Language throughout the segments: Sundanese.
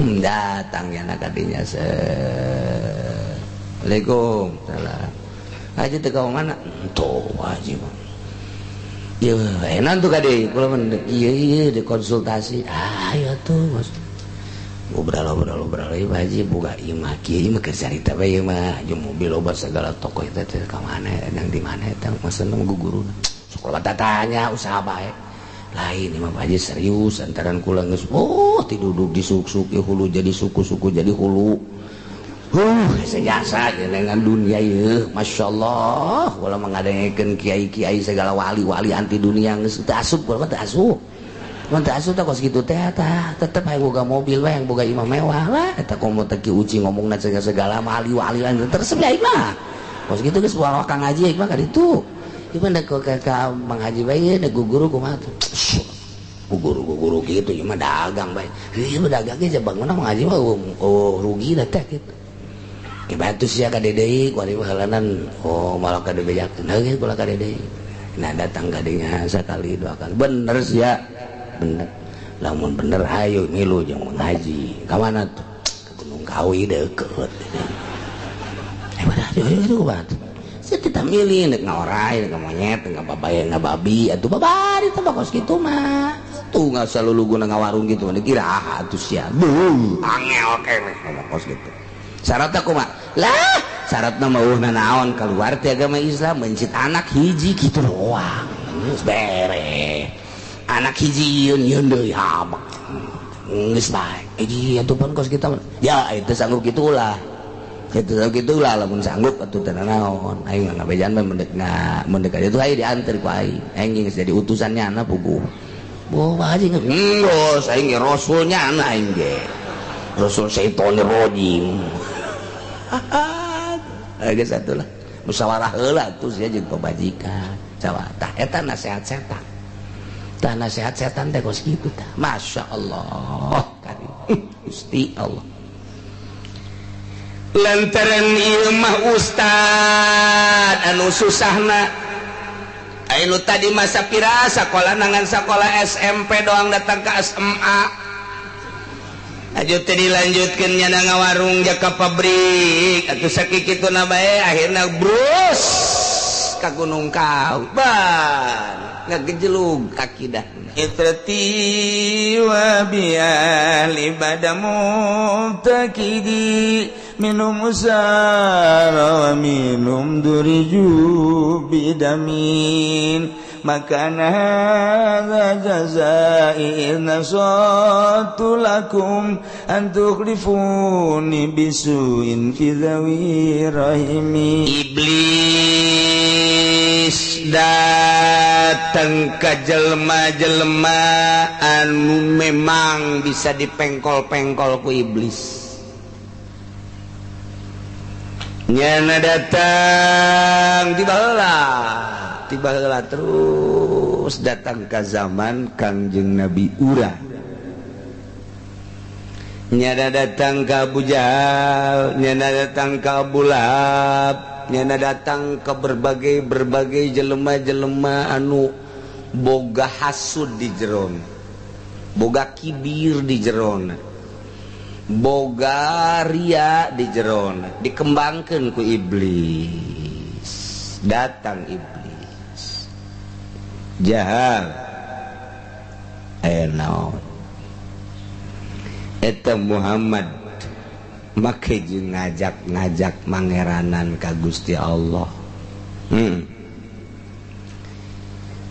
Datang ya nak kadinya. Assalamualaikum. Salam. Haji teh ka mana? Tuh haji mah. Ya, enak tuh kade. Kula mah ieu ieu dikonsultasi. Ah, ya tuh Mas. Ngobrol-ngobrol ieu haji boga imah kieu ieu mah keur carita bae ieu mah. Jeung mobil loba segala toko eta teh ka mana yang di mana eta maksudna mah guguruna. Sok loba tatanya usaha bae. Lain imah Pak Haji serius antaran kula geus oh tiduduk di suk-suk hulu jadi suku-suku jadi hulu. Sejasa dengan dunia ieu Masya Allah kula mengadengekeun kiai-kiai segala wali-wali anti dunia geus teu asup kula mah teu asup. Mun teu asup teh kos kitu teh tah tetep hayang boga mobil we hayang boga imah mewah lah eta komo teh Ki Uci ngomongna segala wali-wali lain teresep aing mah. Kos kitu geus bawa Kang Haji aing mah ka ditu. Ieu mah ka Mang Haji bae da guru kumaha tuh. Guru-guru gitu ieu mah dagang bae. Ieu mah dagang ge bangunna Mang Haji mah oh rugi da teh kitu. Bantu sia ka deui kuari halanan oh malah ka dibejakeun heuh kula ka deui. Nah datang ka dinya sakali dua kali bener sia bener lamun bener hayu milu jeung Mang Haji ka mana tuh ka Gunung Kawi deukeut. Eh bener ayo itu kumaha sia kita milih nek ngaorai nek monyet nek babaya ngababi atuh babari teh kos kitu mah tuh ngasa luluguna ngawarung kitu mah dikira atuh sia beuh angel keneh ngomong kos kitu. Syaratna kumaha? Lah, syaratna mah eueuh naon keluar ti agama Islam mencit anak hiji kitu doang. Geus beres. Anak hiji yeun yeun deui habak. Geus bae. Hiji atuh pan kos kita. Ya itu sanggup kitu ulah. Kitu kitu ulah lamun sanggup atuh teu naon. Aing mah ngabejaan mah mendek mendek aja tuh aing dianter ku aing. Aing geus jadi utusannya na puguh. Boh Pak Haji geus aing ge rasulnya na aing ge. Rasul syaitonir rajim. Geus atuh lah. Musyawarah heula atuh sia jeung pamajikan. Tah eta nasihat setan. Tah nasihat setan teh kos kitu tah. Masya Allah karim. Gusti Allah. Lantaran ieu mah ustad anu susahna. Anu tadi masa pira sakola nangan sakola SMP doang datang ke SMA. Aju teh dilanjutkeun nya ngawarung ja ka pabrik atuh sakikituna bae akhirna brus ka Gunung Kawi ban ngagejelug akidah itrati wa biali badamu takidi minum usara wa minum duriju bidamin makana hadza jazai nasatu lakum an tukhlifuni bisuin fi dhawi rahimi. Iblis datang ke jelema-jelema anu memang bisa dipengkol-pengkol ku iblis. Nyana datang tiba heula terus datang ke zaman Kangjeng Nabi Ura. Nyana datang ke Abu Jahal, nyana datang ke Abu Lahab, nyana datang ke berbagai jelema-jelema anu boga hasud di jeron, boga kibir di jeron, boga ria di jeron, dikembangkan ku iblis. Datang iblis Jahal aya naon eta Muhammad make jeung ngajak-ngajak mangeranan ka Gusti Allah.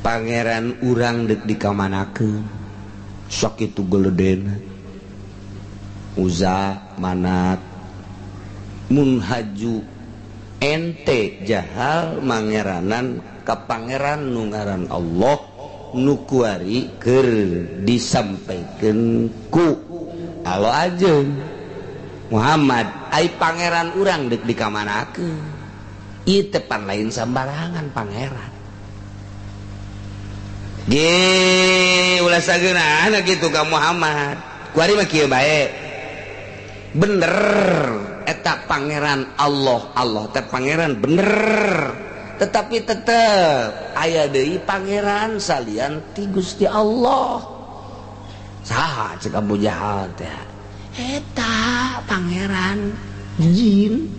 Pangeran urang deuk dikamanakeun sakitu geledena Uza Manat mun haju ente Jahal mangeranan ka pangeran nu ngaran Allah nu kuari keur disampaikeun ku Allah ajeun Muhammad ai pangeran urang deuk dikamanakeun ieu teh pan lain sambarangan pangeran ge ulah sageunana kitu ka Muhammad kuari mah kieu bae bener eta pangeran Allah Allah teh pangeran bener tetapi tetep aya deui pangeran salian ti Gusti Allah. Saha cek Abu Jahal teh Eta pangeran jin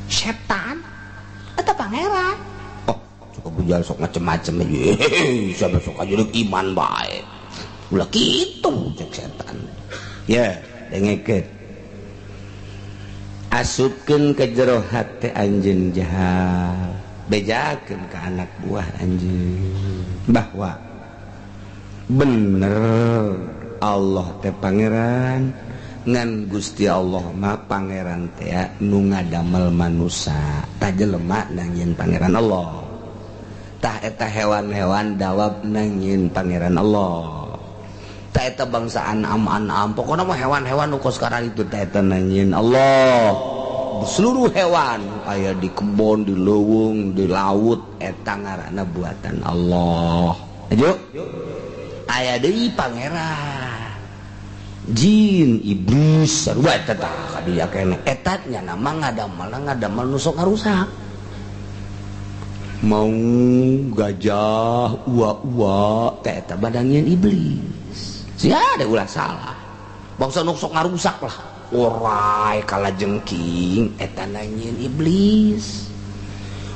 setan eta pangeran. Oh, cukup bujal sok macem-macem aja. Siapa sok aja iman bae. Ulah kitu cek setan. Ya, dengekeun. Asupkeun ke jero hate anjeun jahat. Bejakeun ka anak buah anjeun bahwa bener Allah teh pangeran ngan Gusti Allah mah pangeran teh nu ngadamel manusa tah jelema nangieun pangeran Allah tah eta hewan-hewan dawab nangieun pangeran Allah tah eta bangsa anam-anam pokona mah hewan-hewan nu kos kararitu tah eta nangieun Allah. Seluruh hewan aya di kebon, di leuweung, di laut eta ngaranna buatan Allah. Ayo aya deui pangeran jin iblis sarua eta tah kadieu keneh eta nya nama ngadamel nu sok ngarusak mau gajah ua-ua teh eta badangieun iblis sia da ulah salah bangsa nu sok ngarusak lah orai kalajengking eta nangieun iblis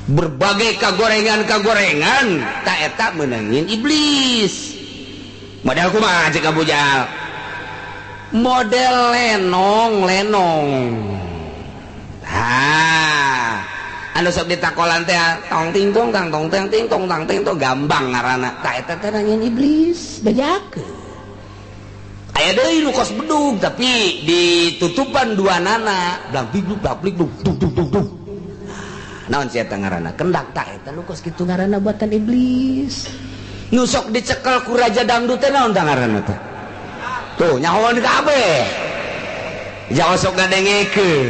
berbagai kagorengan-kagorengan ta eta meunangieun iblis. Model kumaha cek Abu Jahal? Model lenong-lenong. Ha, anu sok ditakolan teh tong ting tong tang tong ting ting tong tang ting tong gambang ngaranna. Ta eta teh nangieun iblis, bejakeun. Aya deui nu kos bedug tapi ditutupan dua nana, blang big blak blik dung dung dung dung. Naon sia eta ngaranna? Kendak ta eta nu kos kitu ngaranna buatan iblis. Nu sok dicekel ku raja dangdut teh naon tah ngaranna teh? Tuh nyahoan kabeh. Jawa sok ngadengekeun.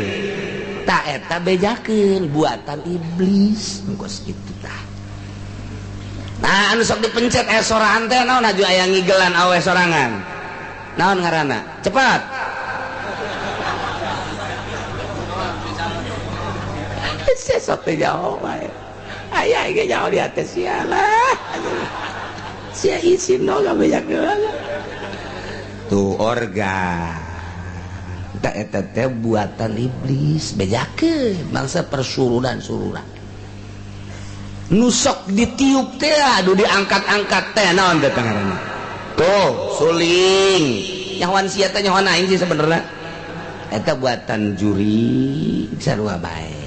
Ta eta bejakeun buatan iblis nu kos kitu tah. Nah anu sok dipencet sorangan teh naon aju aya ngigelan awe sorangan. Naon ngaranna? Cepat. Sesot teh jauh bae. Aya ge jauh di atas sia lah. Sia isin no gabejakeun. Tuh organ. Ta eta teh buatan iblis, bejakeun bangsa persurunan-surunan. Nu sok ditiup teh aduh diangkat-angkat teh naon teh ngaranna? Tuh suling. Nyahoan sia teh nyahoan aing sih sebenarnya. Eta buatan juri sarua bae.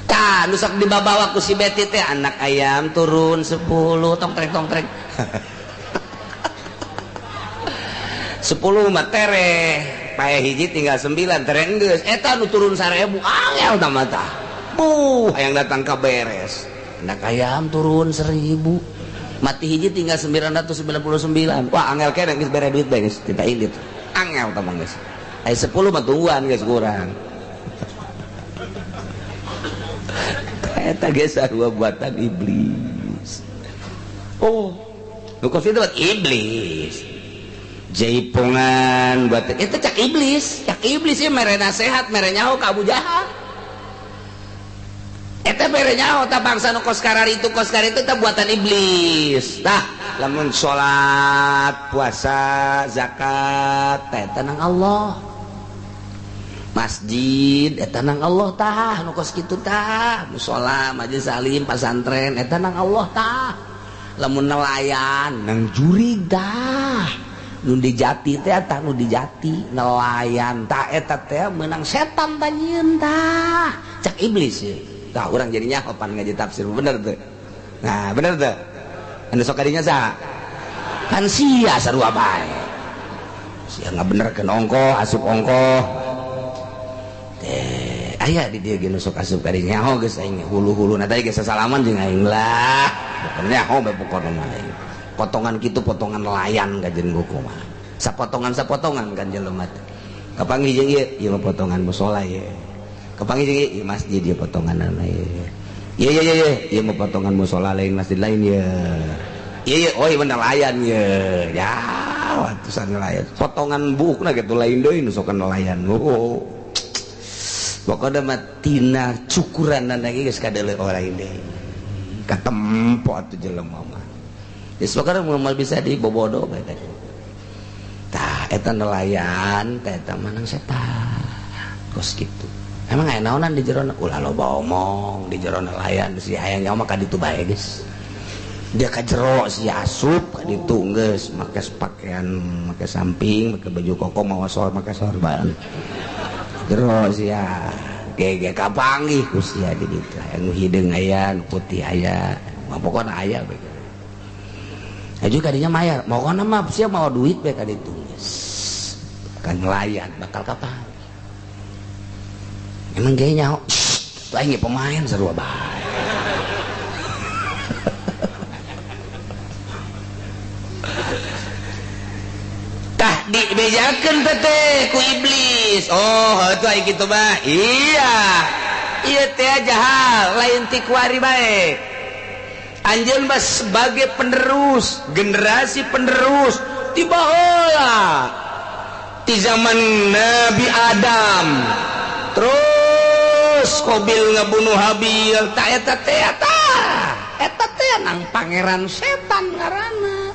Tah nu sok dibabawa ku si Beti teh anak ayam turun 10 tong trek tong trek. 10 mah tereh, pae hiji tinggal 9 tereh geus. Eta nu turun 1000 angel tah mah tah. Buh, hayang datang ka beres. Anak ayam turun 1000. Mati hiji tinggal 999. Wah, angel keneh geus bere duit bae geus kita indit. Angel tah mah geus. Aya 10 mah tungguan geus kurang. Eta geus sarua buatan iblis. Oh, nu kos itu buat iblis. Jaipongan buat itu cak iblis ieu mere nasehat, mere nyaho ka Abu Jahal. Eta mere nyaho tah bangsa nu kos kararitu teh buatan iblis. Tah, lamun salat, puasa, zakat teh eta nang Allah. Masjid eta nang Allah tah nu kos kitu tah, musala, majelis salim, pasantren eta nang Allah tah. Lamun nelayan nang jurig tah. Nu dijati teh tah nu dijati nelayan tah eta teh meunang setan tah nyieun tah. Cak iblis ye. Tah urang jadi nyaho pan ngaji tafsir bener teu. Nah, bener teu? Anu sok kadinya saha? Kan sia sarua bae. Sia ngabenerkeun ongkoh, asup ongkoh. Teh aya di dieu ge nu sok asup ka dieu nyaho geus aing hulu-huluna teh geus sasalaman jeung aing lah. Pokona nyaho bae pokona mah aing. Potongan kitu potongan nelayan ka jeung kumaha. Sapotongan-sapotongan kan jelema teh. Kapanggih jeung ieu, ieu mah potongan musala ye. Kapanggih jeung ieu, ieu masjid ieu potonganna ye. Ieu ieu ieu ieu mah potongan musala lain masjid lain ye. Ieu ieu oh ieu nelayan ye. Ya, atusan nelayan. Potongan buukna kitu lain deui nu sok nelayan. Oh. Pokoknya mah tina cukuran lagi geus kadeuleu lain deui. Katempo atuh jelema mah. Geus pokokna moal bisa dibobodo bae teh. Tah Eta nelayan teh eta manang setan. Kos kitu. Emang aya naonan di jero ulah loba omong di jero nelayan si hayang nyawa mah ka ditu bae geus. Dia ka jero si asup ka ditu geus make pakaian make samping make baju koko mawa sor make sorban. Jero sia gege kapanggih ku sia di ditu. Aya nu hideung aya nu putih aya. Pokona aya bae. Aju kadinya mayar, pokona mah sia mawa duit bae ka ditu geus. Ka nelayan bakal kapanggih. Emang kayaknya aing pemain sarua bae. Tah dibejakeun teh ku iblis. Oh, heuh aing kitu mah. Iya. Ieu teh jahal, lain ti kuari bae. Anjeun mah sebagai penerus, generasi penerus ti baheula. Ti zaman Nabi Adam. Terus Qabil ngabunuh Habil, tak eta teh tah. Eta teh nang pangeran setan ngaranna.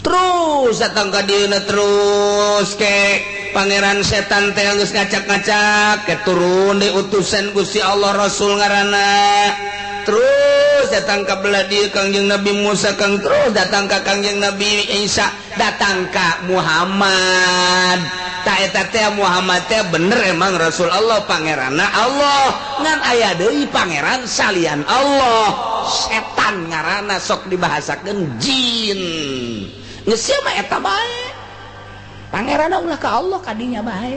Terus datang ka dieuna terus ke pangeran setan teh geus ngacak-ngacak, ke turun deui utusan Gusti Allah Rasul ngaranna. Terus datang ka belah dieu Kangjeng Nabi Musa, kang terus datang ka Kangjeng Nabi Isa, datang ka Muhammad. Ta eta teh Muhammad teh bener emang Rasul Allah pangeranna Allah ngan aya deui pangeran salian Allah setan ngaranna sok dibahasakeun jin geus sia mah eta bae pangeranna ulah ka Allah kadinya bae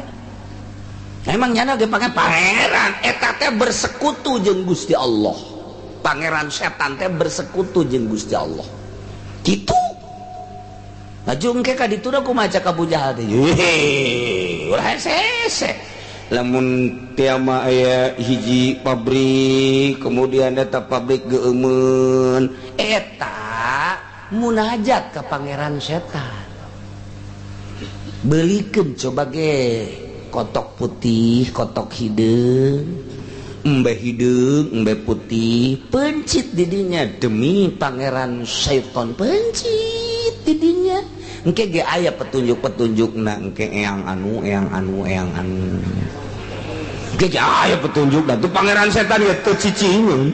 emang nyana ge pangeran eta teh bersekutu jeung Gusti Allah pangeran setan teh bersekutu jeung Gusti Allah kitu. Laju engke ka ditu da kumaha ka Abu Jahal teh. Ulah hese. Lamun tiama aya hiji pabrik, kemudian eta pabrik geueumeun, eta munajat ka pangeran setan. Belikeun coba ge kotok putih, kotok hideung, embe hideung, embe putih, pencit didinya demi pangeran setan pencit didinya. Engke ge aya petunjuk-petunjukna engke eyang anu eyang anu eyang anu. Engke ge aya petunjukna tuh pangeran setan ge teu cicingeun.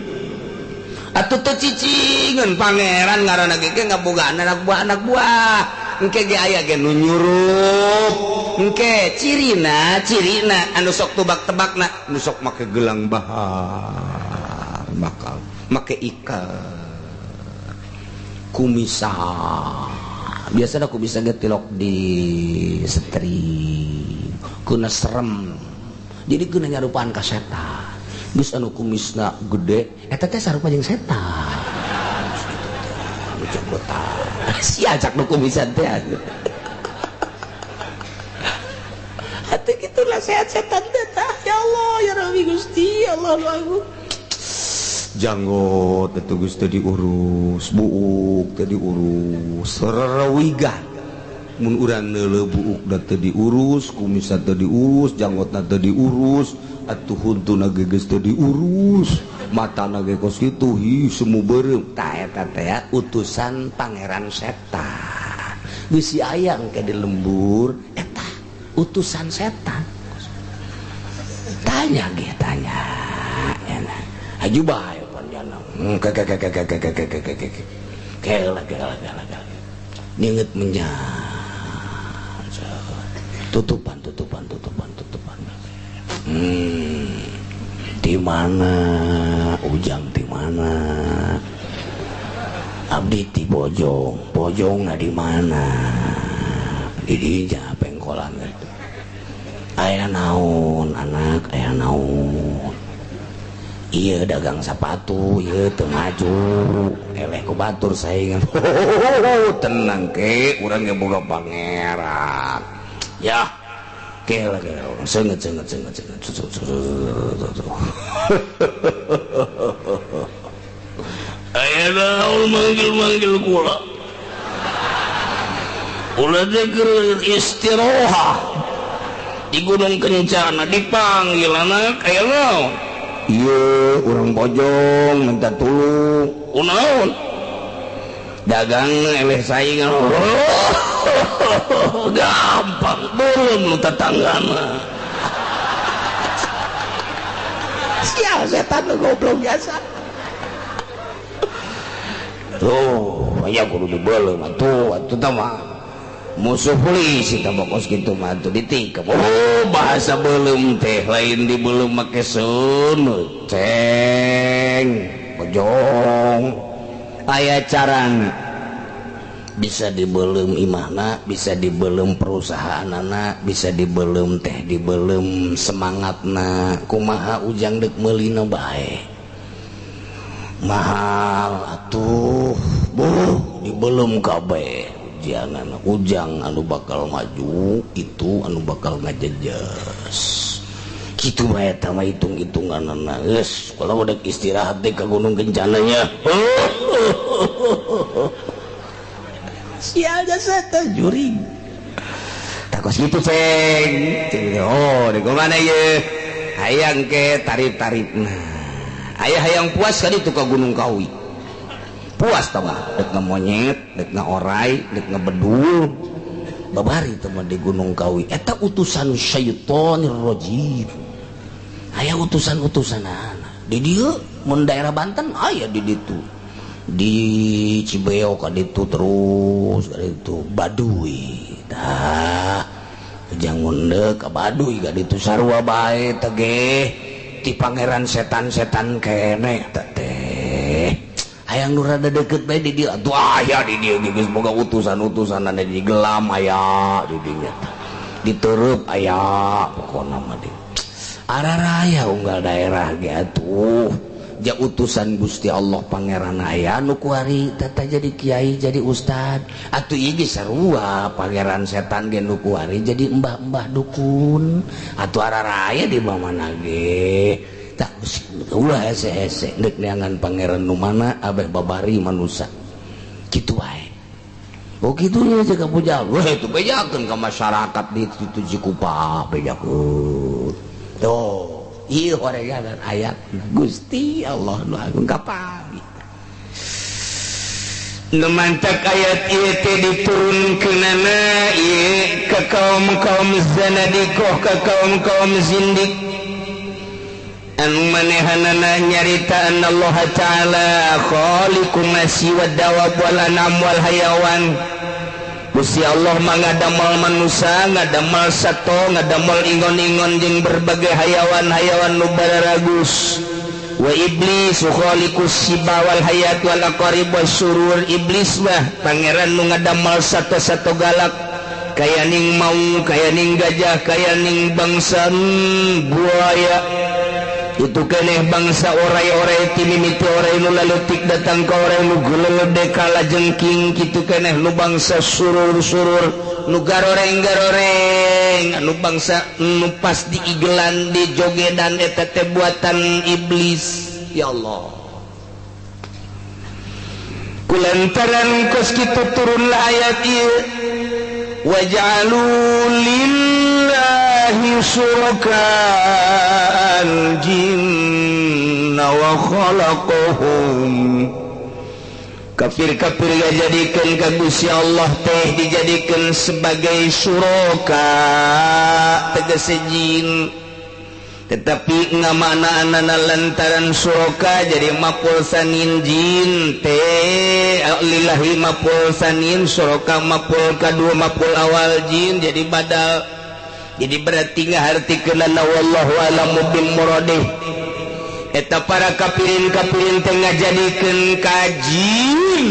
Atuh teu cicingeun pangeran ngaranna ge ngabogaan anak buah anak buah. Engke ge aya ge nu nyurup. Engke cirina cirina anu sok tebak-tebakna nu sok make gelang bahar bakal make ikat kumisa. Biasanya aku bisa getilok di setri kuna serem jadi kuna nyarupaan ka setan geus anu kumisna gede eta teh sarupa jeung setan gitu si ajak nu kumisan teh atuh kitu lah sehat setan teh ya Allah ya Rabbi Gusti Allah lu agung janggot itu geus teu diurus, buuk teu diurus, rerewigan. Mun urang neuleuh buukna teu diurus, kumisna teu diurus, janggotna teu diurus, atuh huntuna ge geus teu diurus, matana ge kos kitu, hi semu beureum. Tah eta teh utusan pangeran setan. Bisi aya engke di lembur eta utusan setan. Tanya ge tanya. Aju bae ninget menyan tutupan tutupan tutupan tutupan. Di mana ujang di mana abdi di Bojong Bojong di mana di dinya pengkolan itu aya naon anak aya naon. Iya dagang sepatu, iya teu maju, eleh ku batur saingan. Tenang ke, urang ge boga pangeran. Ya, ke lagi senget senget senget senget. Aya naon manggil-manggil kula. Kula teh keur istirahat di Gunung Kencana dipanggil anak aya naon? Iya, urang Bojong minta tulung. Kunaon? Dagang eleh saingan. Gampang belum lu tetanggana. Sial setan lu goblok biasa. Tuh, aya kudu dibeuleum atuh, atuh tah mah. Musuh polisi tah bokos kitu mah atuh ditikep. Oh, bahasa beuleum teh lain dibeuleum make seuneu. Ceng, bojong. Aya carana. Bisa dibeuleum imahna, bisa dibeuleum perusahaanana, bisa dibeuleum teh dibeuleum semangatna. Kumaha ujang deuk meulina bae. Mahal atuh, buh dibeuleum kabeh. Ujangan ujang anu bakal maju itu anu bakal ngajejes. Kitu bae eta mah hitung-hitunganana. Geus, kalau udah istirahat teh ka Gunung Kencananya. Sial jasa teh juring. Takos kitu ceng. Oh, di mana ye? Hayang ke tarif-tarifna. Ayah hayang puas kali itu ke Gunung Kawi. Puas tau gak? Dek ngemonyet, dek ngeorai, dek ngebedul. Babari teman di Gunung Kawi. Eta utusan syaitonir rajim. Aya utusan-utusan anak. Di dieu mun daerah Banten aya di ditu. Di Cibeo ka ditu terus ka ditu Baduy. Tah ujang munde ka Baduy ka ditu sarua bae teh ge. Ti pangeran setan-setan kene teh. Hayang nu rada deket bae di dieu atuh aya di dieu geus boga utusan-utusan anu di gelam aya di dinya tah. Ditereup aya pokona mah di. Araraya unggal daerah ge atuh. Ja utusan Gusti Allah pangeran aya nu kuari tata jadi kiai jadi ustad atuh ieu ge sarua pangeran setan ge nu kuari jadi embah-embah dukun atuh araraya di mana ge tak ulah hese-hese deuk neangan pangeran nu mana abeh babari manusa kitu wae. Oh kitu nya aja ka pujal weh itu bejakeun ka masyarakat di situ Cikupa bejakeun tuh. Ieu horegan ayat Gusti Allah nu agung kapagi. Nu mantak ayat ieu teh diturunkeunana ieu ka kaum-kaum zanadiqah, ka kaum-kaum zindik. Anu manehanana nyarita Allah Ta'ala khaliqu nasi wad dawab wal anam wal hayawan. Gusti Allah mah ngadamel manusa, ngadamel sato, ngadamel ingon-ingon jeung berbagai hayawan-hayawan nu bararagus. Wa iblis khaliqus siba wal hayat wal aqarib wasyurur. Iblis mah pangeran nu ngadamel sato-sato galak, kaya ning maung, kaya ning gajah, kaya ning bangsa buaya. Itu keneh bangsa orai-orai ti mimiti orai nu laleutik datang ka orai nu gulelede kalajengking. Kitu keneh nu bangsa surur-surur nu garoreng-garoreng anu bangsa nu pas diigelan dijogedan eta teh buatan iblis. Ya Allah, kulantaran kos kitu turunlah ayat ieu waj'alu lillahi syuraka al-jinna wa khalaqahum. Kafir-kafir dijadikan ka Gusti Allah teh dijadikan sebagai syuraka tegese jin, tetapi ngamaknaanana lantaran syuraka jadi mapul sanin jin teh lillahi mapul sanin syuraka mapul kadua mapul awal jin jadi badal. Jadi berarti ngahartikeunana wallahu alamu bil muradih. Eta para kafirin-kafirin teh ngajadikeun ka jin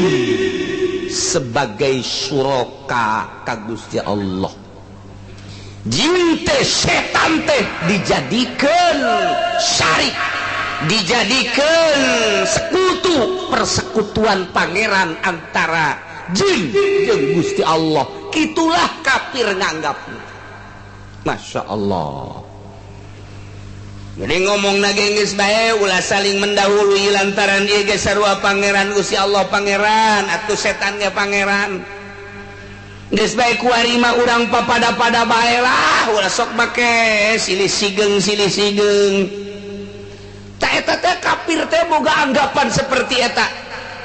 sebagai syuraka ka Gusti Allah. Jin teh setan teh dijadikeun syarik, dijadikeun sekutu, persekutuan pangeran antara jin jeung Gusti Allah. Itulah kafir nganggapna. Masya Allah. Jadi ngomong nage geus bae ulah saling mendahului lantaran ieu geus sarua pangeran Gusti Allah pangeran atuh setan ge pangeran. Geus bae kuari mah urang papada-pada bae lah, ulah sok make silih sigeng silih sigeng. Ta eta teh kafir teh boga anggapan seperti eta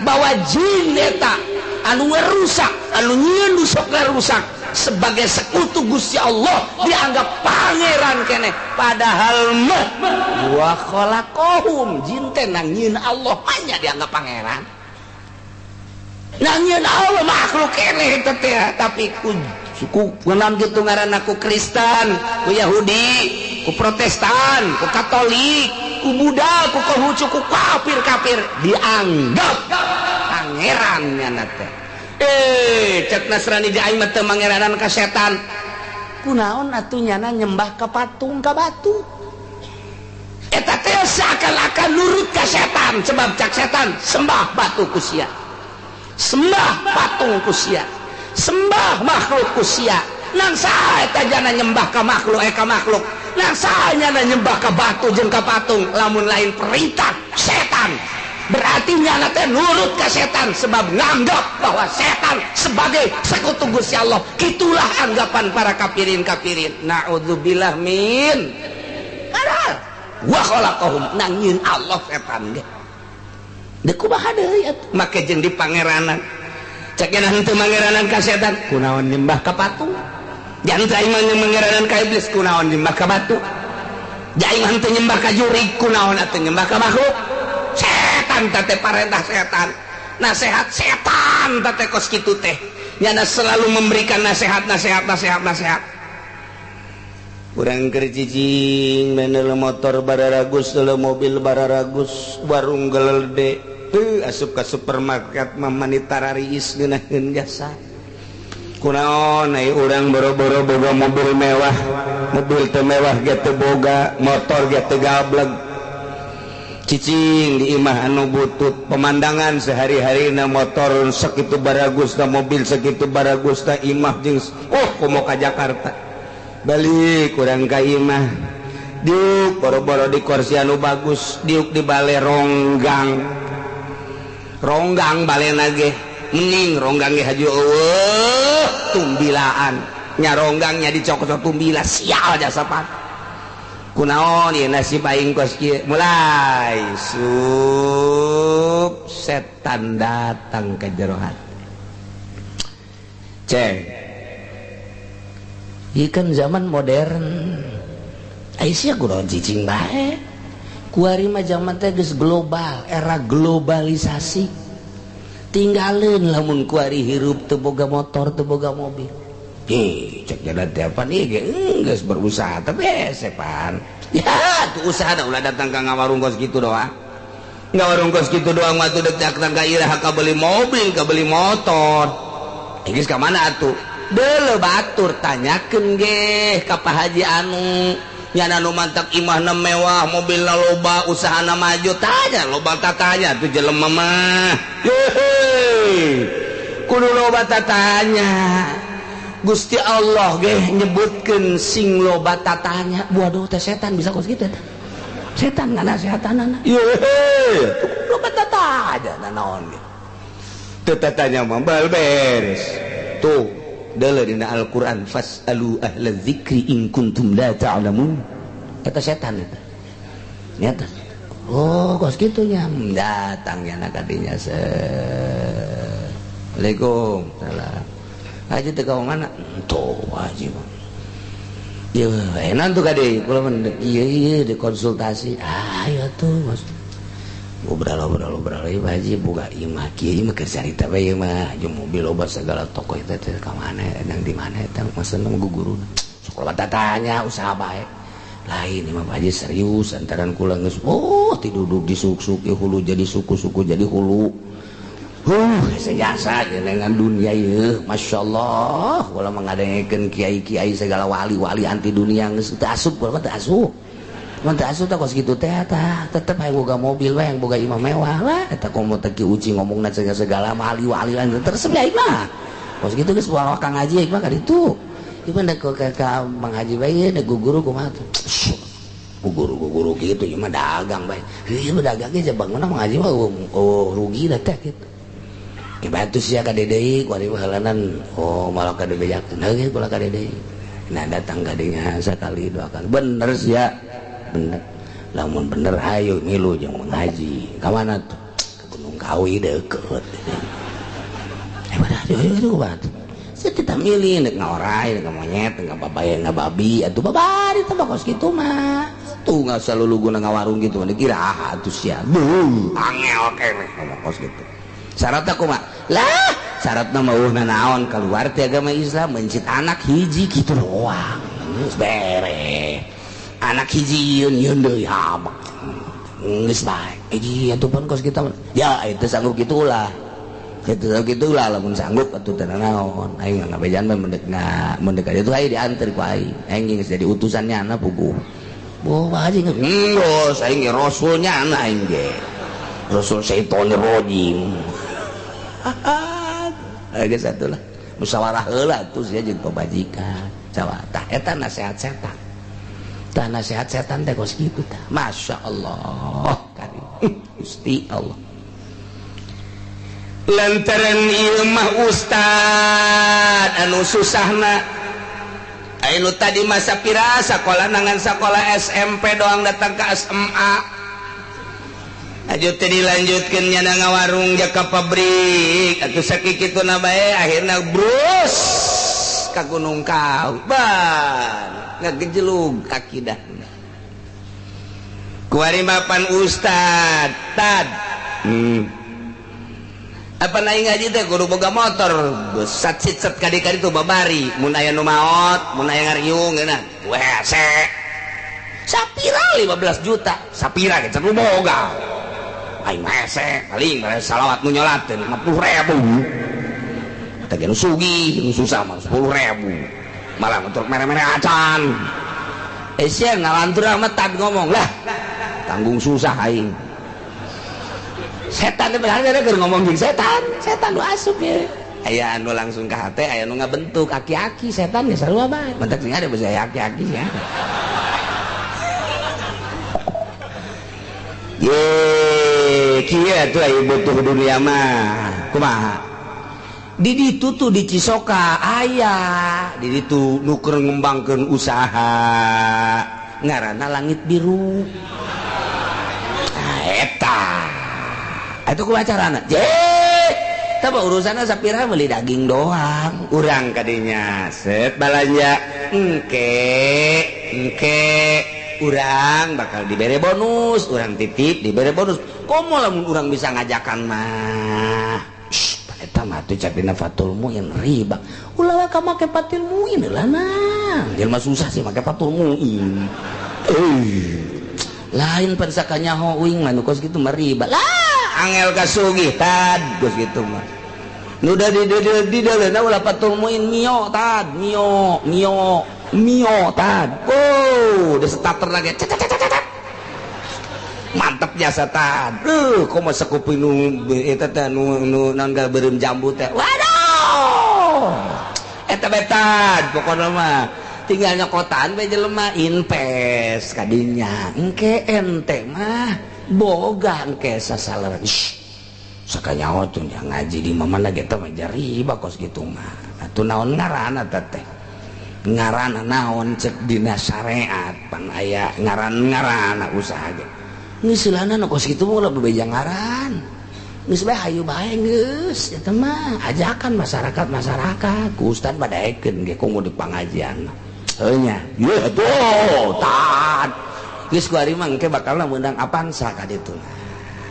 bahwa jin eta anu ngerusak, anu nyieun nu sok ngarusak sebagai sekutu Gusti Allah dianggap pangeran keneh, padahal mah wa khalaqahum jin teh nang nyieun Allah hanya dianggap pangeran. Nang nyieun Allah makhluk keneh eta teh, tapi ku suku kunaon kitu ngaranna, ku Kristen, ku Yahudi, ku Protestan, ku Katolik, ku Buddha, ku Konghucu, ku kafir-kafir dianggap pangeran nyana teh. Cek Nasrani di aing mah teu mangeranan ka setan. Kunaon atuh nyana nyembah ka patung ka batu? Eta teh seakan-akan nurut ka setan, sebab cak setan sembah batu ku sia, sembah patung ku sia, sembah makhluk ku sia. Nang saha eta jana nyembah ka makhluk ka makhluk? Nang saha nyana nyembah ka batu jeung ka patung lamun lain perintah setan? Berarti nyana teh nurut ka setan sebab nganggap bahwa setan sebagai sekutu Gusti Allah. Itulah anggapan para kafirin-kafirin. Na'udzubillah min. Padahal wa khalaqahum nang nyieun Allah setan ge. Deuk kumaha deui atuh? Make jeung di pangeranan. Cek nya henteu mangeranan ka setan, kunaon nyembah ka patung? Jangan aing mah mangeranan ka iblis, kunaon nyembah ka batu? Aing mah henteu nyembah ka jurig, kunaon atuh nyembah ka makhluk? Setan teh parentah setan, nasihat setan teh kos kitu teh. Nyana selalu memberikan nasihat, nasihat, nasihat, nasihat. Urang keur cicing meunel motor bararagus, deuleu mobil bararagus, warung gelede, teu asup ka supermarket mah mani tarariis ngeunaheun jasa. Kunaon ai urang boro-boro boga mobil mewah, mobil teu mewah ge teu boga, motor ge teu gableg. Cicing di imah anu butut, pemandangan sehari-hari na motor sakitu baragus, na mobil sakitu baragus, na imah jeung oh komo ka Jakarta. Balik kurang ka imah, diuk boro-boro di kursi anu bagus, diuk di bale ronggang. Ronggang balena ge mending ronggang ge haju eueuh tumbilaan. Nya ronggangnya dicokot tumbila sial jasa pan. Kunaon ieu nasib aing kos kieu, mulai sup setan datang ke jero hati. Ceng, ieu kan zaman modern, ai sia kunaon cicing bae. Kuari mah zaman teh geus global, era globalisasi. Tinggalin lamun kuari hirup teu boga motor, teu boga mobil. Ih, cek jalan tiapan ieu ge geus berusaha tapi hese pan. Ya, tuh usaha da ulah datang ka ngawarung kos kitu doang. Ngawarung kos kitu doang mah tuh dek datang ka iraha ka beli mobil, ka beli motor. Geus ka mana atuh? Deuleu batur tanyakeun ge ka Pak Haji anu nyana nu mantak imahna mewah, mobilna loba, usahana maju, tanya loba tatanya tuh jelema mah. Hehe. Kudu loba tatanya. Gusti Allah ge nyebutkeun sing loba tatanya. Waduh teh setan bisa kos kitu teh. Setan nganasehatanana. Yehe, loba tatanya naon ge. Teu tatanya mah bal beres. Tuh, deuleu dina Al-Qur'an fasalu ahla dzikri in kuntum la ta'lamun. Eta setan eta. Nyata. Oh, kos kitu nya datang nya kadinya. Assalamualaikum. Salam. Haji teh ka mana? Tuh haji mah. Ieu enak tuh kade, kula mah ieu ieu dikonsultasi. Ah, ieu tuh mas. Ngobrol-ngobrol ieu haji boga imah kieu ieu mah keur carita bae ieu mah, jeung mobil loba segala toko eta teh ka mana, nang di mana eta maksudna guguruna. Sok loba tatanya usaha bae. Lain imah Pak Haji serius antaran kula geus oh tiduduk disuk-suk hulu jadi suku-suku jadi hulu. Sejasa dengan dunia ieu, Masya Allah. Kula mah ngadengekeun kiai-kiai segala wali-wali anti dunia geus teu asup, kula mah teu asup. Mun teu asup teh kos kitu teh tah, tetep hayang boga mobil we, hayang boga imah mewah lah. Eta komo teh Ki Uci ngomongna segala wali-wali lain teresep ya imah. Kos kitu geus bawa Kang Haji imah ka ditu. Ieu mah ka Mang Haji bae dek guru kumaha tuh. Guru-guru kitu ieu mah dagang bae. Ieu mah dagang ge bangunna Mang Haji mah oh rugi dah teh kitu. Bantu sia ka deui ku ari halanan oh malah ka debejakeun heuh kula ka deui. Nah datang ka dinya sakali dua kali bener sia bener lamun bener hayu milu jeung Mang Haji ka mana tuh ke Gunung Kawi deukeut. Aduh kumaha. Saya kita milih nek ngaorai, nek monyet, nek babaya, nek babi, atuh babari teh kos kitu mah. Tuh nggak selalu guna ngawarung gitu, dikira ah atuh sia. Beuh, angel keneh ngomong kos kitu. Syaratna kumaha? Lah, syaratna mah eueuh naon keluar ti agama Islam mencit anak hiji kitu doang. Geus beres. Anak hiji yeun yeun deui habak. Geus bae. Hiji atuh pun kos kitu. Ya itu sanggup kitulah. Gitu gitulah lamun sanggup atuh teu naon. Aing ngabejan mah mendek mendek aja tuh aing diantar ku aing. Aing geus jadi utusannya anak puguh. Boh haji geus aing ge rasulnya anak aing ge. Rasul syaitonir rajim. Geus atuh lah. Musyawarah heula atuh sia jeung pamajikan. Sawa tah eta nasihat setan. Tah nasihat setan teh kos kitu tah. Masya Allah karim. Gusti Allah. Lantaran ieu mah ustad anu susahna anu tadi masa pira sakola nangan sakola SMP doang datang ke SMA aju teh dilanjutkeun nya ngawarung ja ka pabrik atuh sakikituna bae akhirna brus ka Gunung Kawi ban ngagejelug akidahna kuari mapan ustad tad apa naik ngaji teh kudu boga motor sat-sit kadi-kadi tuh babari mun aya nu maot mun aya ngariung geuna wese sapira 15 juta sapira ge can boga aing hese paling salawat nu nyolatkeun 50.000 teh ge nu sugih nu susah mah 10.000 malah untuk mere-mere acan sia ngalantur amat tad ngomong lah tanggung susah aing setan teh bener keur ngomong jeung setan, setan nu asup ye. Aya anu langsung ka hate, aya nu ngabentuk aki-aki setan ge sarua bae. Mentak sing ada bisa aki-aki ya. Ye, kieu atuh aya butuh dunia mah. Kumaha? Di ditu tuh di Cisoka aya, di ditu nu keur ngembangkeun usaha ngaranna Langit Biru. Nah, eta itu ku acarana je tapi urusannya sapira beli daging doang urang kadinya set balanja engke engke urang bakal dibere bonus urang titip dibere bonus komo lamun urang bisa ngajakan mah eta mah tuh capina fatul muin riba ulah ka make fatul muin lah nah jelema susah sih make fatul muin lain pensakanya hoing mah nu kos kitu mah riba lah angel kasugih tad geus kitu mah nu da di di ulah patul muin mio tad mio mio mio tad oh da starter lagi mantep jasa tad komo sakupi nu eta teh nu naon beureum jambu teh waduh eta bae tad pokona mah tinggal nyokotan bae jelema invest kadinya engke ente mah boga engke sasalaran sakanyaho tuh ngaji di mana ge teh mah riba kos kitu mah atuh naon ngaranna teh ngaranna naon cek dina syariat pan aya ngaran-ngaranna usaha ge geus silana nu kos kitu mah ulah bebeja ngaran geus bae hayu bae geus eta mah ajakan masyarakat-masyarakat ku ustad badaekeun ge komo di pangajian heuh nya ye atuh tad geus ku ari mah engke bakal meunang Avanza ka ditu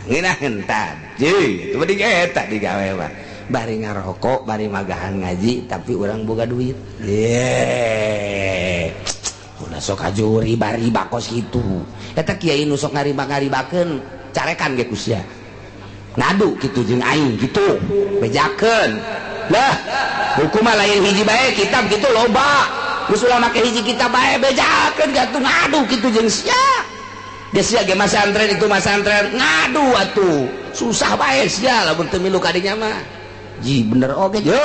ngeunaheun tad jeung itu mah eta digawe mah bari ngarokok bari magahan ngaji tapi urang boga duit ye ulah sok aju riba-riba kos kitu eta kiai nu sok ngariba-ngaribakeun carekan ge ku sia ngadu kitu jeung aing kitu bejakeun lah hukum mah lain hiji bae kitab kitu loba geus ulah make hiji kitab bae bejakeun gatuh ngadu kitu jeung sia geus sia ge masantren itu masantren ngadu atuh susah bae sia lamun teu milu ka dinya mah ji bener oge yo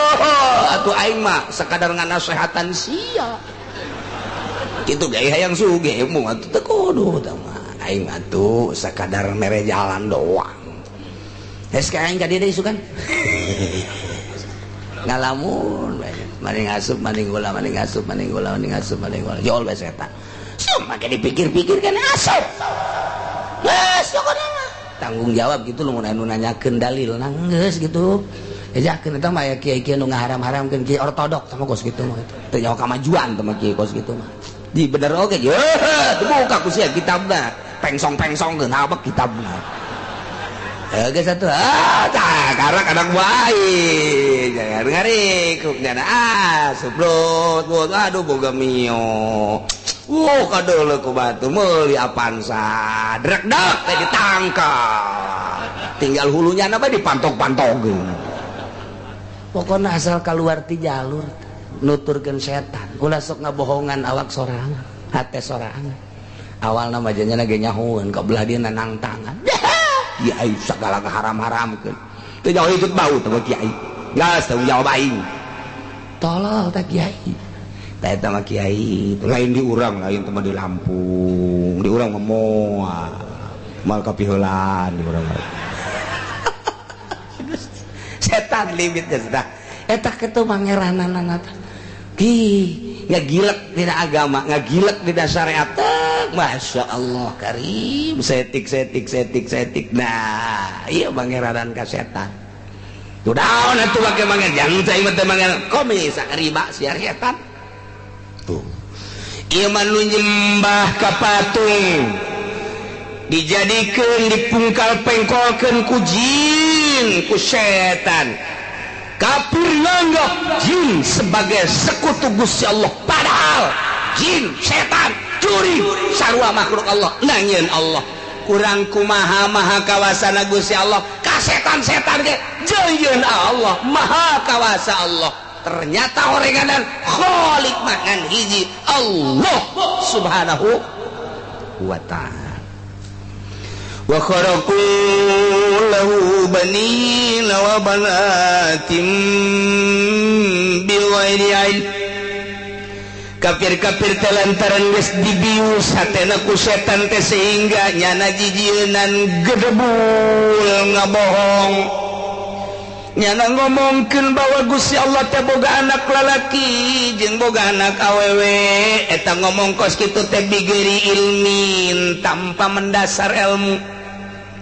atuh aing mah sakadar nganasehatan sia kitu ge hayang sugih mung atuh teu kudu tah mah aing atuh sakadar mere jalan doang geus ka aing ka dieu isukan ngalamun maning asup maning gula maning asup maning gula maning asup maning gula jol bae setan make dipikir-pikir kan asup geus pokona mah tanggung jawab gitu lamun anu nanyakeun dalil geus gitu Ejakeun eta mah aya kiai-kiai nu ngaharam-haramkeun kiai ortodok sama kos kitu mah teu nyaho kamajuan teh mah kiai kos kitu mah. Di bener oge ye dibuka ku sia kitabna. Pengsong-pengsongkeun habek kitabna. Geus atuh ah tah karena kadang wae jangan ngarikuk nyana ah suplot aduh boga mio. Wuh kadeuleu ku batu meuli Avanza drek-dek teh ditangkap. Tinggal hulunya na bae dipantok-pantogkeun. Pokona asal kaluar ti jalur nuturkeun setan ulah sok ngabohongan awak sorangan hate sorangan. Awalna mah janyana ge nyahoeun ka belah dieu nangtangan. Kiai segala haram-haramkeun. Teu jauh ikut bau teh kiai. Geus teu jawab aing. Tolol teh kiai. Tah eta mah kiai, lain di urang, lain teh mah di Lampung. Di urang mah moal. Moal kapiheulaan di urang mah. Setan limitnya sudah. Eta kitu pangerananana teh. Ki ngagilek dina agama, ngagilek dina syariat. Masya Allah karim setik setik setik setik. Nah iya pangeranan ka setan tuh daun atuh make mangan jangan saya mah teh mangan komis riba siar setan tuh ieu mah nu nyembah ka patung dijadikeun dipungkal pengkolkeun ku jin ku setan. Kafir nganggap jin sebagai sekutu Gusti Allah, padahal jin setan curi sarua makhluk Allah nangieun Allah. Kurang kumaha maha kawasana Gusti Allah ka setan-setan ge jeuyeun Allah maha kawasa Allah. Ternyata orenganan khalik mangan hiji Allah subhanahu wa ta'ala. Wa kharaqu lahu banina wa banatin bighairi ilm. Kafir-kafir teh lantaran geus dibius hatena ku setan teh sehingga nyana jijieunan gedebul ngabohong. Nyana ngomongkeun bahwa Gusti Allah teh boga anak lalaki jeung boga anak awewe. Eta ngomong kos kitu teh bigeri ilmin tanpa mendasar ilmu.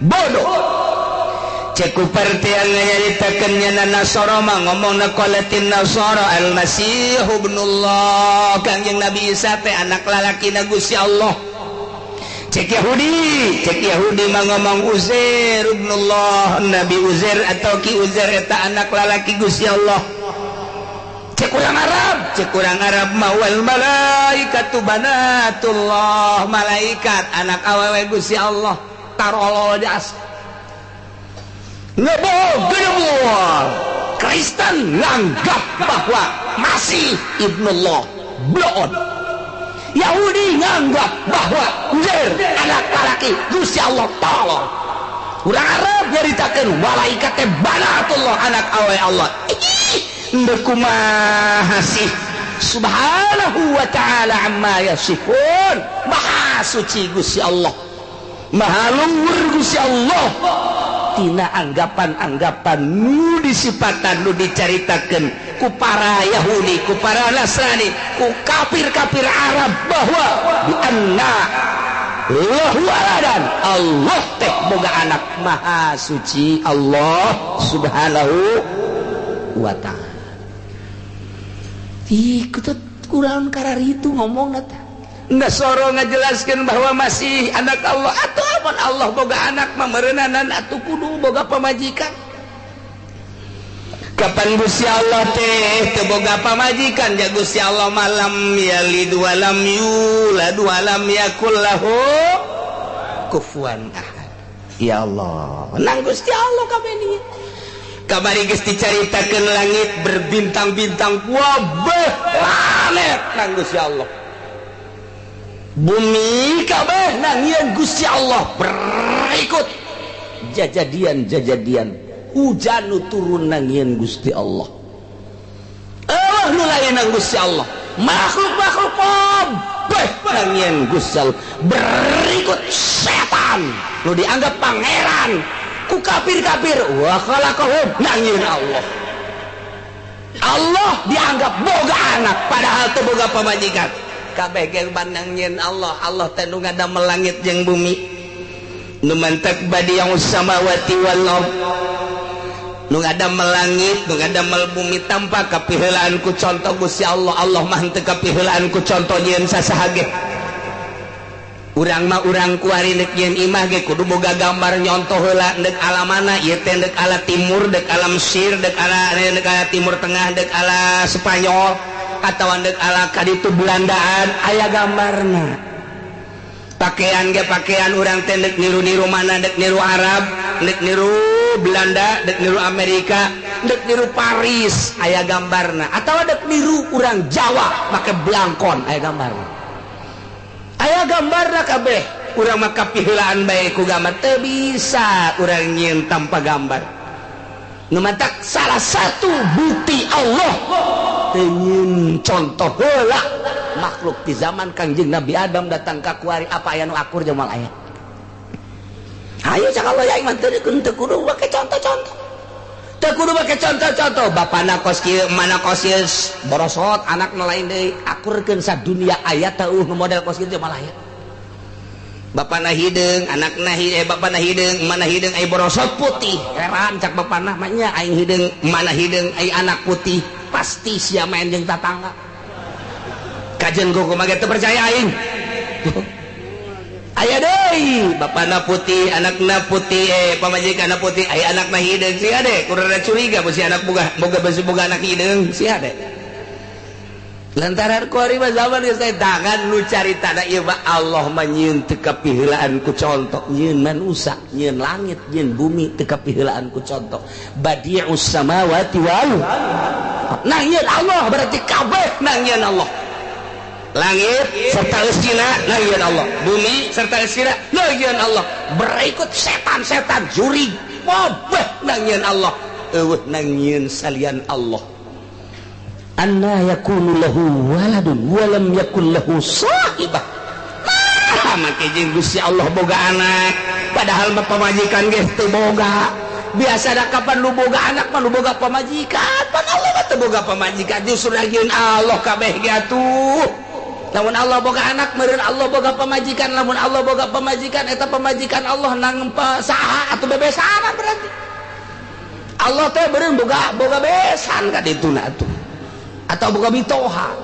Bodoh. Cek ku partian nyaritakeun nyana Nasara mah ngomongna qalatin Nasara al-Masih ibnullah, Kangjeng Nabi Isa teh anak lalakina Gusti Allah. Cek Yahudi mah ngomong Uzair ibnullah, Nabi Uzair atau Ki Uzair eta anak lalaki Gusti Allah. Cek urang Arab mah wal malaikatu banatullah, malaikat anak awewe Gusti Allah. Tarolol jas. Ngebohong gedebul. Kristen nganggap bahwa Masih ibnullah bloon. Yahudi nganggap bahwa Uzair anak lalaki Gusti Allah tolong. Urang Arab nyaritakeun malaikat teh banatullah anak awe Allah. Ih, ndeu kumaha sih? Subhanahu wa ta'ala amma yasifun. Maha suci Gusti Allah. Maha luhur Gusti Allah. Tina anggapan-anggapan nu disipatan nu dicaritakeun ku para Yahudi, ku para Nasrani, ku kafir-kafir Arab bahwa bi anna lahu waladan, Allah teh boga anak. Maha suci Allah subhanahu wa ta'ala. Ih, kutut kurang kararitu ngomongna teh. Nasoro ngajelaskeun bahwa masih anak Allah atau amun Allah boga anak mah meureunana atuh kudu boga pamajikan. Kapan Gusti Allah teh teu boga pamajikan ja Gusti Allah malam yalid walam yulad walam yakul lahu kufuwan ahad. Ya Allah, nang Gusti Allah kabeh ieu. Kamari geus dicaritakeun langit berbintang-bintang wabeh planet nang Gusti Allah. Bumi kabeh nangieun Gusti Allah berikut jajadian-jajadian hujan nu turun nangieun Gusti Allah. Allah nu lain nang Gusti Allah, makhluk-makhluk kabeh nangieun Gusti Allah. Berikut setan nu dianggap pangeran ku kafir-kafir wa khalaqahum nangieun Allah. Allah dianggap boga anak padahal teu boga pamajikan. Kabeh ge nangieun Allah. Allah teh nu ngadamel langit jeung bumi. Nu mantak badi'us samawati wal ard. Nu ngadamel langit, nu ngadamel bumi tanpa kapiheulaan ku contoh Gusti Allah. Allah mah henteu kapiheulaan ku contoh nyieun sasaha ge. Urang mah urang kuari deuk nyieun imah ge kudu boga gambar nyontoh heula deuk ala mana ieu teh, deuk ala timur, deuk ala Mesir, deuk ala Timur Tengah, deuk ala Spanyol atawa deuk ala kaditu Belandaan, aya gambarna. Pakaian ge pakaian urang teh deuk niru-niru mana, deuk niru Arab, deuk niru Belanda, dek niru Amerika, dek niru Paris, aya gambarna, atau dek niru urang Jawa make blangkon, aya gambarna, aya gambarna kabeh. Urang mah kapiheulaan bae ku gambar, teu bisa urang nyieun tanpa gambar. Nu matak salah satu bukti Allah teu nyieun contoh heula makhluk di zaman Kangjeng Nabi Adam datang ka kuari, apa aya nu akur jeung moal aya? Ayo cak Allah ya iman teu kudu make contoh-contoh. Teu kudu make contoh-contoh. Bapana kos kieu, mana kos ieu, borosot anakna lain deui. Akurkeun sadunia aya teu nu model kos kieu malah aya. Bapana hideung, anakna bapana hideung, mana hideung ai borosot putih. Heran cak bapana mah nya aing hideung, mana hideung ai anak putih. Pasti sia main jeung tatangga. Kajen kumaha ge teu percaya aing. Aya deui bapana putih, anakna putih, pamajikanna putih, aya anakna hideung sia de, kurang curiga besi anak boga boga besi boga anak hideung sia de. Lantaran kuari mah zaman geus teh tangan nu caritana ieu mah Allah mah nyieun teu kapiheulaan ku contoh, nyieun manusa, nyieun langit, nyieun bumi teu kapiheulaan ku contoh. Badi'us samawati wal nah nyieun Allah berarti kabeh nang nyieun Allah. Langit serta eusina nangieun Allah, bumi serta eusina nangieun Allah, berikut setan-setan jurig kabeh nangieun Allah, eueuh nangieun salian Allah. Anna yakunu lahu waladun wa lam yakul lahu sahibah. Nah, make jeung Gusti Allah boga anak padahal mah pamajikan ge teu boga. Biasa da kapan lu boga anak mah lu boga pamajikan, pan Allah mah teu boga pamajikan, justru nangieun Allah kabeh ge atuh. Lamun Allah boga anak meureun Allah boga pamajikan, lamun Allah boga pamajikan eta pamajikan Allah nang saha atuh bebesanan berarti. Allah teh meureun boga boga besan ka dituna atuh. Atau boga mitoha.